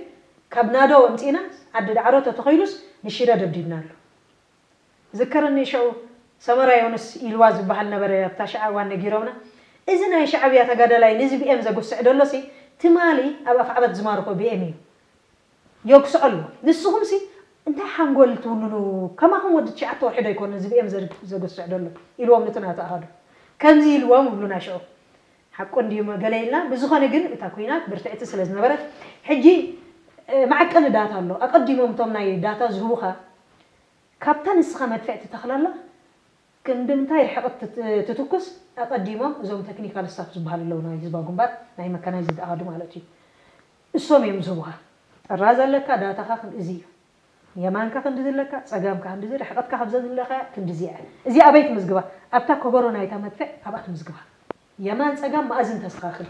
ካብ ናደው ኣምጺእና ዓዲ ዳዕሮ ተተኺሉስ ንሽረ ደብዲብና ኣሎ። ዝከረኒ ሽዑ ሰመራ ዮኑስ ኢልዋ ዝበሃል ነበረ ኣብታ ሽዓ እዋን ነጊሮምና። እዚ ናይ ሻዕብያ ተጋዳላይ ንዚ ቢኤም ዘጉስዕ ደሎሲ ትማሊ ኣብ ኣፍዓበት ዝማርኾ ቢኤም እዩ። የጉስዖ ኣሎ። ንስኹምሲ እንታይ ሓንጎል ትውንኑ? ከማኹም ወዲ ትሽዓተ ወርሒ ዶ ኣይኮነ እዚ ቢኤም ዘር- ዘጉስዕ ደሎ? ኢልዎም ነቲ ናቱ ኣሃዱ። ከምዚ ኢልዎም ይብሉና ሽዑ። ሓቁ እንድዩ መገለ ኢልና። ብዝኾነ ግን እታ ኩናት ብርትዕቲ ስለ ዝነበረት ሕጂ እ፣ መዐቀኒ ዳታ ኣሎ። ኣቐዲሞም እቶም ናይ ዳታ ዝህቡኻ ካብታ ንስኻ መድፍዕ ትተኽላላ ክንዲ ምንታይ ርሕቐት ትት- ትትኩስ ኣቐዲሞም እዞም ተክኒካል ስታፍ ዝበሃሉ ኣለዉ ናይ ህዝባዊ ግንባር ናይ መካናይዝድ ኣሃዱ ማለት እዩ። እሶም እዮም ዝህቡኻ። ጥራዝ ኣለካ ዳታኻ ክንዲ እዚ እዩ። የማንካ ክንዲ ዝለካ ጸጋምካ ክንዲ እዚ ርሕቐትካ ካብዛ ዝለካ ክንዲ እዚኣ እያ። እዚኣ ኣበይ ትምዝግባ? ኣብታ ከበሮ ናይታ መድፍዕ ኣብኣ ትምዝግባ። የማን ጸጋም መኣዝን ተስተኻኽል።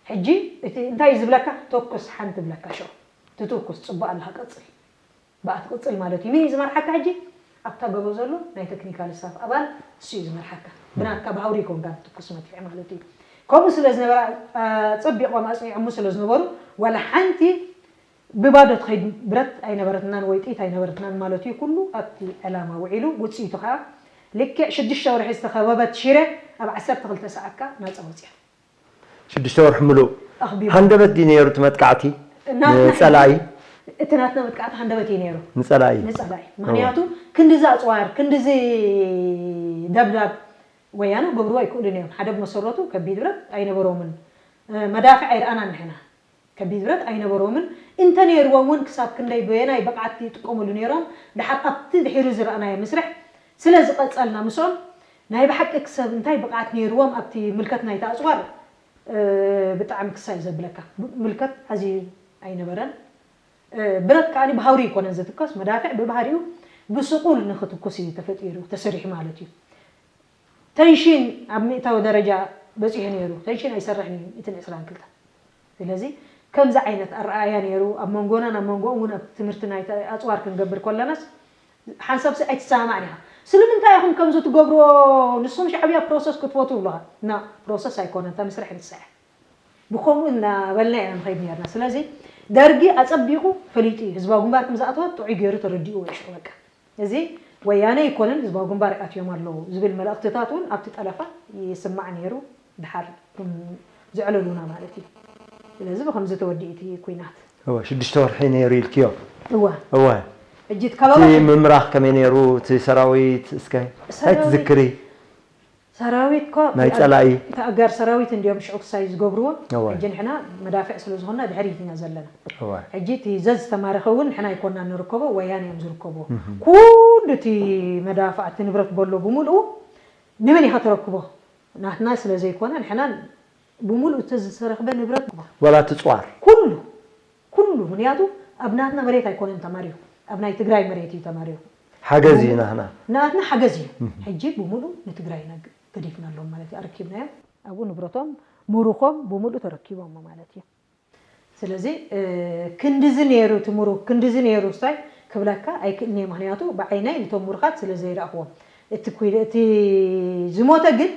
ሕጂ እቲ እንታይ እዩ ዝብለካ? ተኩስ ሓንቲ ብለካ ሽዑ ትትኩስ ጽቡቕ ኣለኻ ቀጽል። ብኣ ትቕጽል ማለት እዩ። መን እዩ ዝመርሓካ ሕጂ? ኣብታ ገቦ ዘሎ ናይ ተክኒካል ስታፍ ኣባል እሱ እዩ ዝመርሓካ። ብናትካ ብሃውሪ ይኮንካ ትኩስ መድፍዕ ማለት እዩ። ከምኡ ስለ ዝነበረ ኣጸቢቖም ኣጽኒዖሙ ስለ ዝነበሩ ዋላ ሓንቲ ብባዶ ትኸይድ ብረት ኣይነበረትናን ወይ ጥይት ኣይነበረትናን ማለት እዩ። ኩሉ ኣብቲ ዕላማ ውዒሉ ውፅኢቱ ከዓ ልክዕ ሽዱሽተ ወርሒ ዝተኸበበት ሽረ ኣብ ዓሰርተ ክልተ ሰዓት ከዓ ናፃ ወፅያ። ሽዱሽተ ወርሒ ምሉእ ኣኽቢቡ። ሃንደበት ድዩ ነይሩ እቲ መጥቃዕቲ? ናትና ንፀላኢ? እቲ ናትና መጥቃዕቲ ሃንደበት እዩ ነይሩ። ንፀላኢ? ንፀላኢ። ምክንያቱ ክንድዚ ኣፅዋር ክንድዚ ደብዳብ ወያነ ክገብርዎ ኣይክእሉን እዮም። ሓደ ብመሰረቱ ከቢድ ብረት ኣይነበሮምን። መዳፍዕ ኣይረኣናን ንሕና። ከቢድ ብረት ኣይነበሮምን። እንተነይርዎም እውን ክሳብ ክንደይ በየናይ ብቕዓት ይጥቀምሉ ነይሮም? ድሓር ኣብቲ ድሒሩ ዝረኣናዮ ምስርሕ ስለ ዝቐጸልና ምስኦም ናይ ብሓቂ ክሰብ እንታይ ብቕዓት ነይርዎም ኣብቲ ምልከት ናይቲ ኣጽዋር ብጣዕሚ ክሳይ ዘብለካ ምልከት ኣዝዩ ኣይነበረን። ብረት ከኣ ብሃውሪ ኣይኮነን ዝትኮስ፣ መዳፍዕ ብባህሪኡ ብስቑል ንክትኩስ እዩ ተፈጢሩ ተሰሪሑ ማለት እዩ። ተንሽን ኣብ ሚእታዊ ደረጃ በፂሑ ነይሩ። ተንሽን ኣይሰርሕን እዩ ሚእትን ዕስራን ክልተን። ስለዚ ከምዚ ዓይነት ኣረኣእያ ነይሩ ኣብ መንጎናን ኣብ መንጎኦም እውን ኣብ ትምህርቲ ናይ ኣፅዋር ክንገብር ከለናስ ሓንሳብሲ ኣይትሰማማዕን ኢኻ። ስለምንታይ ኢኹም ከምዚ ትገብርዎ? ንስኹም ሻዕብያ ፕሮሰስ ክትፈትዉ ኣለኻ። ና ፕሮሰስ ኣይኮነን እታ ምስራሕ ንስራሕ ብከምኡ እናበልና ኢና ንኸይድ ነርና። ስለዚ ደርጊ ኣፀቢቑ ፈሊጡ እዩ ህዝባዊ ግንባር ከም ዝኣተወ ጥዑይ ገይሩ ተረዲእዎ እዩ ሽዑ በቃ። እዚ ወያነ ኣይኮነን ህዝባዊ ግንባር ኣትዮም ኣለዉ ዝብል መልእኽትታት እውን ኣብቲ ጠለፋ ይስማዕ ነይሩ። ድሓር ዘዕለሉና ማለት እዩ። ስለዚ ብከምዚ ተወዲኡ እቲ ኩናት። እወ ሽዱሽተ ወርሒ ነይሩ ኢልክዮ። እወ እወ ሕጂ እቲ ከባቢ እቲ ምምራኽ ከመይ ነይሩ? እቲ ሰራዊት እስከ እንታይ ትዝክሪ? ሰራዊት እኮ ናይ ጸላኢ እቲ ኣጋር ሰራዊት እንዲዮም ሽዑ ክሳይ ዝገብርዎ። እወ። ሕጂ ንሕና መዳፍዕ ስለ ዝኾንና ድሕሪት ኢና ዘለና። እወ። ሕጂ እቲ ዘዝ ዝተማረኸ እውን ንሕና ኣይኮንና ንርከቦ፣ ወያነ እዮም ዝርከብዎ። እህ። ኩሉ እቲ መዳፍዕ እቲ ንብረት በሎ ብምልኡ ንመን ኢኻ ተረክቦ? ናትና ስለ ዘይኮነ ንሕና ብምልኡ እቲ ዝተረኽበ ንብረት ወላ እቲ ጸዋር ኩሉ ኩሉ ምክንያቱ ኣብ ናትና መሬት ኣይኮነን ተማሪኹ ኣብ ናይ ትግራይ መሬት እዩ ተማሪኹ። ሓገዝ እዩ ናህና። ናትና ሓገዝ እዩ። ሕጂ ብምሉእ ንትግራይ ኢና ገዲፍናሎም ማለት እዩ ኣረኪብናዮም ኣብኡ ንብረቶም ምሩኾም ብምሉእ ተረኪቦሞ ማለት እዩ። ስለዚ ክንድዚ ነይሩ እቲ ምሩኽ ክንድዚ ነይሩ ስታይ ክብለካ ኣይክእልን እየ ምክንያቱ ብዓይነይ ነቶም ምሩኻት ስለ ዘይረእኽዎም እቲ ኩይለ እቲ ዝሞተ ግን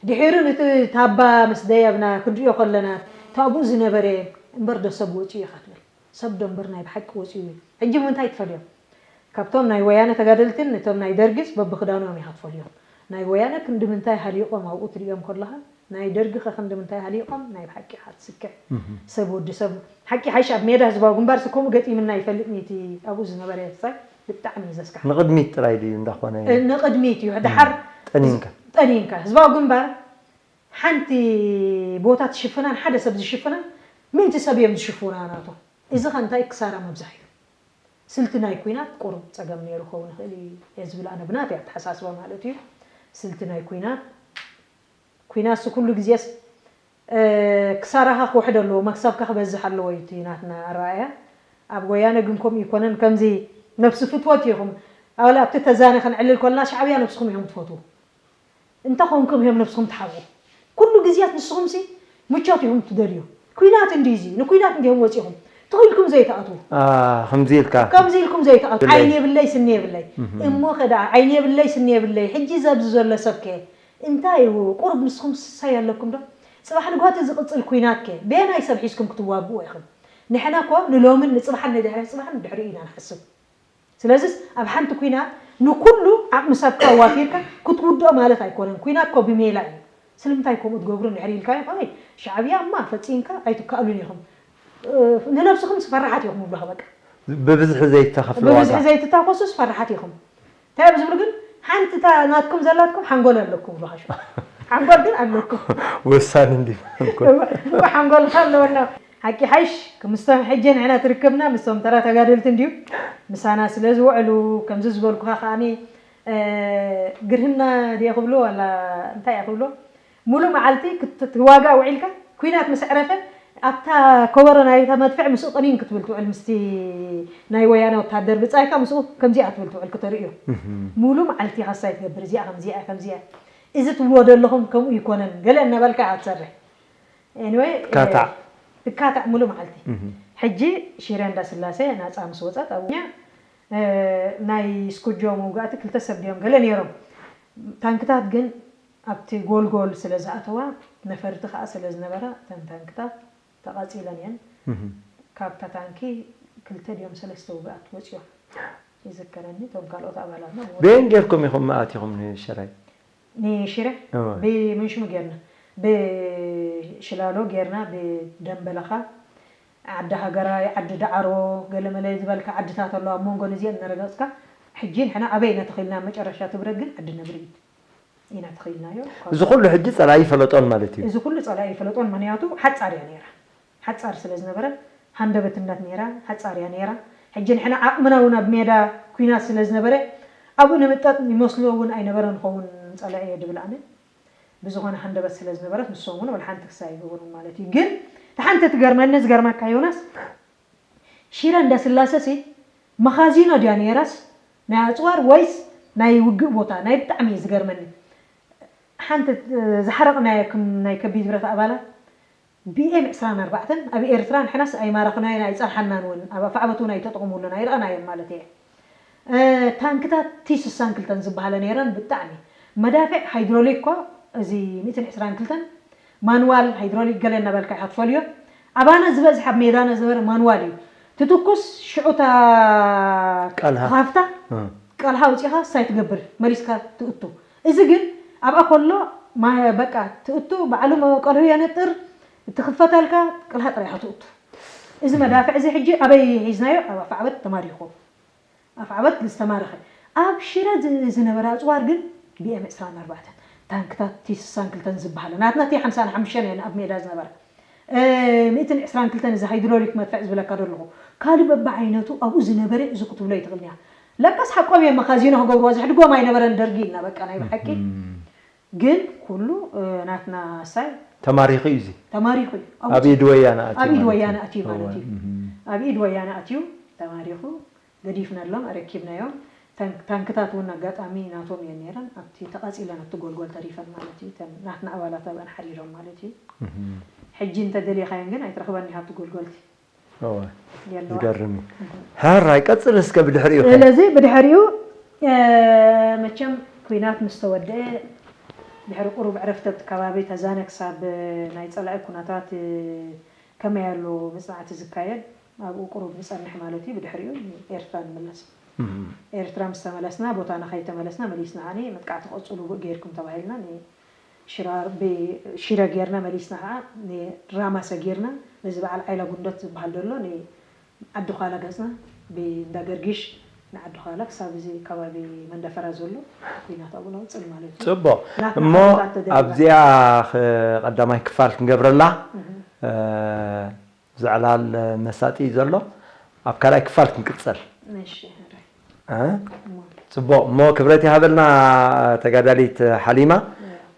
ድሒሩ ነቲ ታባ ምስ ደየብና ክንሪኦ ከለና እቲ ኣብኡ ዝነበረ እምበር ዶ ሰብ ወፂኡ ኢኻ ትብል ሰብ ዶ እምበር ናይ ብሓቂ ወፂኡ እዩ ሕጂ ብምንታይ ትፈልዮም ካብቶም ናይ ወያነ ተጋደልትን ነቶም ናይ ደርግስ በብክዳኖም ኢኻ ትፈልዮም ናይ ወያነ ክንዲ ምንታይ ሃሊቆም ኣብኡ ትሪኦም ከለኻ ናይ ደርጊ ከ ክንዲ ምንታይ ሃሊቆም ናይ ብሓቂ ኢኻ ትስክዕ ሰብ ወዲ ሰብ ሓቂ ሓይሽ ኣብ ሜዳ ህዝባዊ ግንባር ሲ ከምኡ ገጢምና ይፈልጥ ኒቲ ኣብኡ ዝነበረ ሰብ ብጣዕሚ እዩ ዘስካሕክሕ። ንቕድሚት ጥራይ ድዩ እንዳኾነ? ንቕድሚት እዩ። ድሓር ጠኒንካ። ጠኒንካ ህዝባዊ ግንባር ሓንቲ ቦታ ትሽፍናን ሓደ ሰብ ዝሽፍናን ምእንቲ ሰብ እዮም ዝሽፍና ናቶም። እዚ ከ እንታይ ክሳራ ምብዛሕ እዩ። ስልቲ ናይ ኲናት ቁሩብ ጸገም ነይሩ ክኸውን ይኽእል እዩ እየ ዝብል ኣነ ብናተይ ኣተሓሳስባ ማለት እዩ። ስልቲ ናይ ኲናት ኲናትሲ ኩሉ ግዜስ ክሳራኻ ክውሕድ ኣለዎ፣ መክሰብካ ክበዝሕ ኣለዎ እዩ እቲ ናትና ኣረኣእያ። ኣብ ወያነ ግን ከምኡ ይኮነን። ከምዚ ነብሲ ፍትወት ኢኹም። ኣለ ኣብቲ ተዛነ ክንዕልል ኮልና ሻዕብያ ነብስኹም ኢኹም ትፈትዉ። እንተ ኮንኩም እዮም ነብስኹም ትሓብኡ። ኩሉ ግዜያት ንስኹም ሲ ምቾት ኢኹም ትደልዩ። ኩናት እንዲ እዚ ንኩናት እንዲኹም ወፂኹም ትኽኢልኩም ዘይትኣትዉ። ከምዚ ኢልካ ከምዚ ኢልኩም ዘይትኣትዉ። ዓይኒ የብለይ ስኒ የብለይ እሞ ከዳ ዓይኒ የብለይ ስኒ የብለይ ሕጂ ዘብዚ ዘሎ ሰብከ እንታይ እዩ ቁሩብ ንስኹም ስሳይ ኣለኩም ዶ? ጽባሕ ንግሆ እቲ ዝቕጽል ኲናት ከ በየናይ ሰብ ሒዝኩም ክትዋግኡ ኢኹም? ንሕና እኮ ንሎምን ንጽባሕን ንድሕሪ ጽባሕን ንድሕሪኡ ኢና ንሓስብ። ስለዚስ ኣብ ሓንቲ ኲናት ንኩሉ ዓቕሚ ሰብካ ኣዋፊርካ ክትውድኦ ማለት ኣይኮነን። ኲናት እኮ ብሜላ እዩ። ስለምንታይ ከምኡ ትገብሩ እንድሕር ኢልካዮ ከማይ ሻዕብያ እማ ፈጺምካ ኣይትከኣሉን ኢኹም። ንነብስኹም ፈራሓት ኢኹም ይብሉኻ በቃ። ብብዝሒ ዘይተኸፍለ ዋጋ። ብብዝሒ ዘይትታኮሱስ ፈራሓት ኢኹም። እንታይ እዮም ዝብሉ ግን ሓንቲ እታ ናትኩም ዘላትኩም ሓንጎል ኣለኩም ይብሉኻ ሽዑ። ሓንጎል ግን ኣለኩም። ወሳኒ እንዲ ሓንጎል። ሓንጎል ኣለወና። ሓቂ ሓይሽ ምስቶም ሕጂ ንሕና ትርክብና ምስቶም ተራ ተጋደልቲ እንድዩ ምሳና ስለ ዝውዕሉ ከምዚ ዝበልኩኻ ከዓኒ ግርህና ድየ ክብሎ ዋላ እንታይ እየ ክብሎ ሙሉእ መዓልቲ ክትዋጋእ ውዒልካ ኲናት ምስ ዕረፈ ኣብታ ከበሮ ናይታ መድፍዕ ምስኡ ቅኒን ክትብል ትውዕል ምስቲ ናይ ወያነ ወታደር ብጻይካ ምስኡ ከምዚኣ ትብል ትውዕል ክተርእዮ ሙሉእ መዓልቲ ኢኻ ሳይ ትገብር እዚኣ ከምዚኣ ከምዚኣ እዚ ትብልዎ ዘለኹም ከምኡ ይኮነን ገለ እናበልካ ኢኻ ትሰርሕ anyway ትካታዕ ትካታዕ ሙሉእ መዓልቲ ሕጂ ሽረ እንዳስላሴ ናጻ ምስ ወጻት ኣብኛ ናይ ስኩጆ መውጋእቲ ክልተ ሰብ ድዮም ገለ ነይሮም ታንክታት ግን ኣብቲ ጎልጎል ስለ ዝኣተዋ ነፈርቲ ከዓ ስለ ዝነበራ እተን ታንክታት ተቓፂለን እየን። ካብታ ታንኪ ክልተ ድዮም ሰለስተ ውግኣት ወፂኦም ይዝከረኒ። እቶም ካልኦት ኣባላትና ብወ- በየን ጌርኩም ኢኹም ኣቲኹም ንሽራይ? ንሽረ እወ። ብምንሽሙ ጌርና ብሽላሎ ጌርና ብደንበለኻ ዓዲ ሃገራይ ዓዲ ዳዕሮ ገለመለ ዝበልካ ዓድታት ኣሎ ኣብ መንጎ ነዚአን እናረገፅካ ሕጂ ንሕና ኣበይ ኢና ተኺልና መጨረሻ ትብረት ግን ዓዲ ነብሪ ኢና ተኺልናዮ እዚ ኩሉ ሕጂ ፀላኢ ይፈለጦን ማለት እዩ እዚ ኩሉ ፀላኢ ይፈለጦን ምክንያቱ ሓፃር እያ ነይራ ሓፃር ስለ ዝነበረ ሃንደበትነት ነይራ ሓፃር እያ ነይራ ሕጂ ንሕና ዓቕምና እውን ኣብ ሜዳ ኩናት ስለ ዝነበረ ኣብኡ ንምጠጥ ይመስሎ እውን ኣይነበረ ንኸውን ፀላኢ እየ ድብል ኣነ ብዝኾነ ሃንደበት ስለ ዝነበረት ንሶም እውን ወላ ሓንቲ ክሳይ ይገበሩን ማለት እዩ ግን ተሓንቲ ትገርመኒ ዝገርመካ ዮናስ ሽረ እንዳስላሰ ሲ መኻዚኖ ድያ ነይራስ ናይ ኣፅዋር ወይስ ናይ ውግእ ቦታ ናይ ብጣዕሚ እዩ ዝገርመኒ ሓንቲ ዝሓረቕናዮ ከም ናይ ከቢድ ብረት ኣባላት ቢኤም ዕስራን ኣርባዕተን ኣብ ኤርትራ ንሕናስ ኣይማረኽናዮን ኣይፀርሓናን እውን ኣብ ኣፋዕበት እውን ኣይተጠቕሙሉን ኣይረኣናዮን ማለት እየ ታንክታት ቲ ስሳን ክልተን ዝበሃለ ነይረን ብጣዕሚ መዳፍዕ ሃይድሮሊክ እኳ እዚ ሚእትን ዕስራን ክልተን ማንዋል ሃይድሮሊክ ገለ እናበልካ ኢኻ ትፈልዮ ኣባና ዝበዝሕ ኣብ ሜዳና ዝነበረ ማንዋል እዩ ትትኩስ ሽዑ እታ ቃልሃ። ተኻፍታ እ። ቃልሃ ኣውፂኻ ሳይ ትገብር መሊስካ ትእቱ እዚ ግን ኣብኣ ከሎ ማ- በቃ ትእቱ ባዕሉ መ- ቀልሁ የነጥር ትኽፈተልካ ቅልሃ ጥራይ ኢኻ ትእቱ እዚ መዳፍዕ እዚ ሕጂ ኣበይ ሒዝናዮ ኣብ ኣፋዕበት ተማሪኹ ኣፍዓበት ዝተማረኸ ኣብ ሽረ ዝነበረ ኣፅዋር ግን ቢኤም ዕስራን ኣርባዕተን ታንክታት ቲ ስሳን ክልተን ዝበሃለ ናትና ቲ ሓምሳን ሓሙሽተን እየን ኣብ ሜዳ ዝነበረ ሚእትን ዕስራን ክልተን እዚ ሃይድሮሊክ መድፍዕ ዝብለካ ዘለኹ ካልእ በብዓይነቱ ኣብኡ ዝነበረ እዚ ክትብሎ ይትኽእል እያ ለካስ ሓቆም እዮም መኻዚኖ ክገብርዎ ዘሕድጎም ኣይነበረን ደርጊ ኢልና በቃ ናይ ብሓቂ ግን ኩሉ ናትና ሳይ ተማሪኹ እዩ እዚ ተማሪኹ እዩ ኣብ ኢድ ወያነ ኣትዩ ኣብ ኢድ ማለት እዩ። ወያነ ኣትዩ ማለት እዩ እህ። ኣብ ኢድ ወያነ ኣትዩ ተማሪኹ ገዲፍናሎም ኣረኪብናዮም ታንክ- ታንክታት እውን ኣጋጣሚ ናቶም እየን ነይረን ኣብቲ ተቓፂለን ኣብቲ ጎልጎል ተሪፈን ማለት እዩ እተን ናትና ኣባላት ኣብአን ሓዲሮም ማለት እዩ እህ። ሕጂ እንተደሊኻዮን ግን ኣይትረኽበን ኢኻ ኣብቲ ጎልጎልቲ እወ፣ የለዋ። ዝገርም እዩ። ሕራይ ቀጽል እስከ ብድሕሪኡ ከ? ስለዚ ብድሕሪኡ መቸም ኩናት ምስ ተወደአ ድሕሪ ቁሩብ ዕረፍቲ ኣብቲ ከባቢ ተዛነ ክሳብ ናይ ጸላኢ ኩነታት ከመይ ኣሎ መጽናዕቲ ዝካየድ ኣብኡ ቁሩብ ንጸንሕ ማለት እዩ ብድሕሪኡ ኤርትራ ንመለስ ኤርትራ ምስ ተመለስና ቦታና ከይተመለስና መሊስና ኣነ መጥቃዕቲ ክቕጽሉ ጌርኩም ተባሂልና ሽራር ብሽረ ጌርና መሊስና ከዓ ንራማ ሰጊርና ነዚ በዓል ዓይላ ጉንደት ዝበሃል ዘሎ ንዓዲ ኳላ ገፅና ብእንዳ ገርጊሽ ንዓዲ ኻላ ክሳብ እዚ ከባቢ መንደፈራ ዘሎ ኩናት ኣብኡ ነውፅል ማለት እዩ። ፅቡቕ። ናትና እሞ ሓሳባት ተደሪባ። ኣብዚኣ ኽ- ቀዳማይ ክፋል ክንገብረላ እ፣ ዝዕላል መሳጢ እዩ ዘሎ። ኣብ ካልኣይ ክፋል ክንቅፅል። እሺ፣ ሕራይ። እ? እሞ፣ ፅቡቕ። እሞ ክብረት ይሃበልና ተጋዳሊት ሓሊማ፣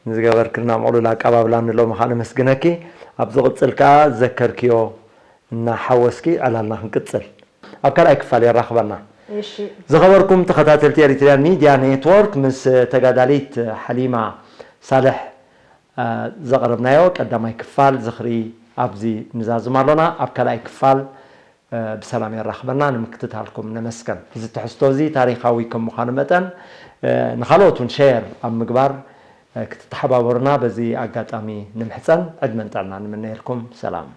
ንዝገበርክልና ምቕሉል ኣቀባብላ ንሎሚ ከዓ ነመስግነኪ። ኣብ ዝቕፅል ከዓ ዘከርክዮ እናሓወስኪ ዕላልና ክንቅፅል። ኣብ ካልኣይ ክፋል የራኽበና። እሺ። ዝኸበርኩም ተኸታተልቲ ኤሪትሪያን ሚድያ ኔትወርክ፣ ምስ ተጋዳሊት ሓሊማ ሳልሕ እ፣ ዘቕረብናዮ ቀዳማይ ክፋል ዝኽሪ ኣብዚ ንዛዝም ኣሎና። ኣብ ካልኣይ ክፋል እ፣ ብሰላም የራኽበና። ንምክትታልኩም ነመስገን። እዚ ትሕዝቶ እዚ ታሪኻዊ ከም ምዃኑ መጠን እ፣ ንኻልኦት እውን ሸየር ኣብ ምግባር እ፣ ክትተሓባበሩና በዚ ኣጋጣሚ ንምሕፀን። ዕድመን ጥዕና ንምነየልኩም። ሰላም።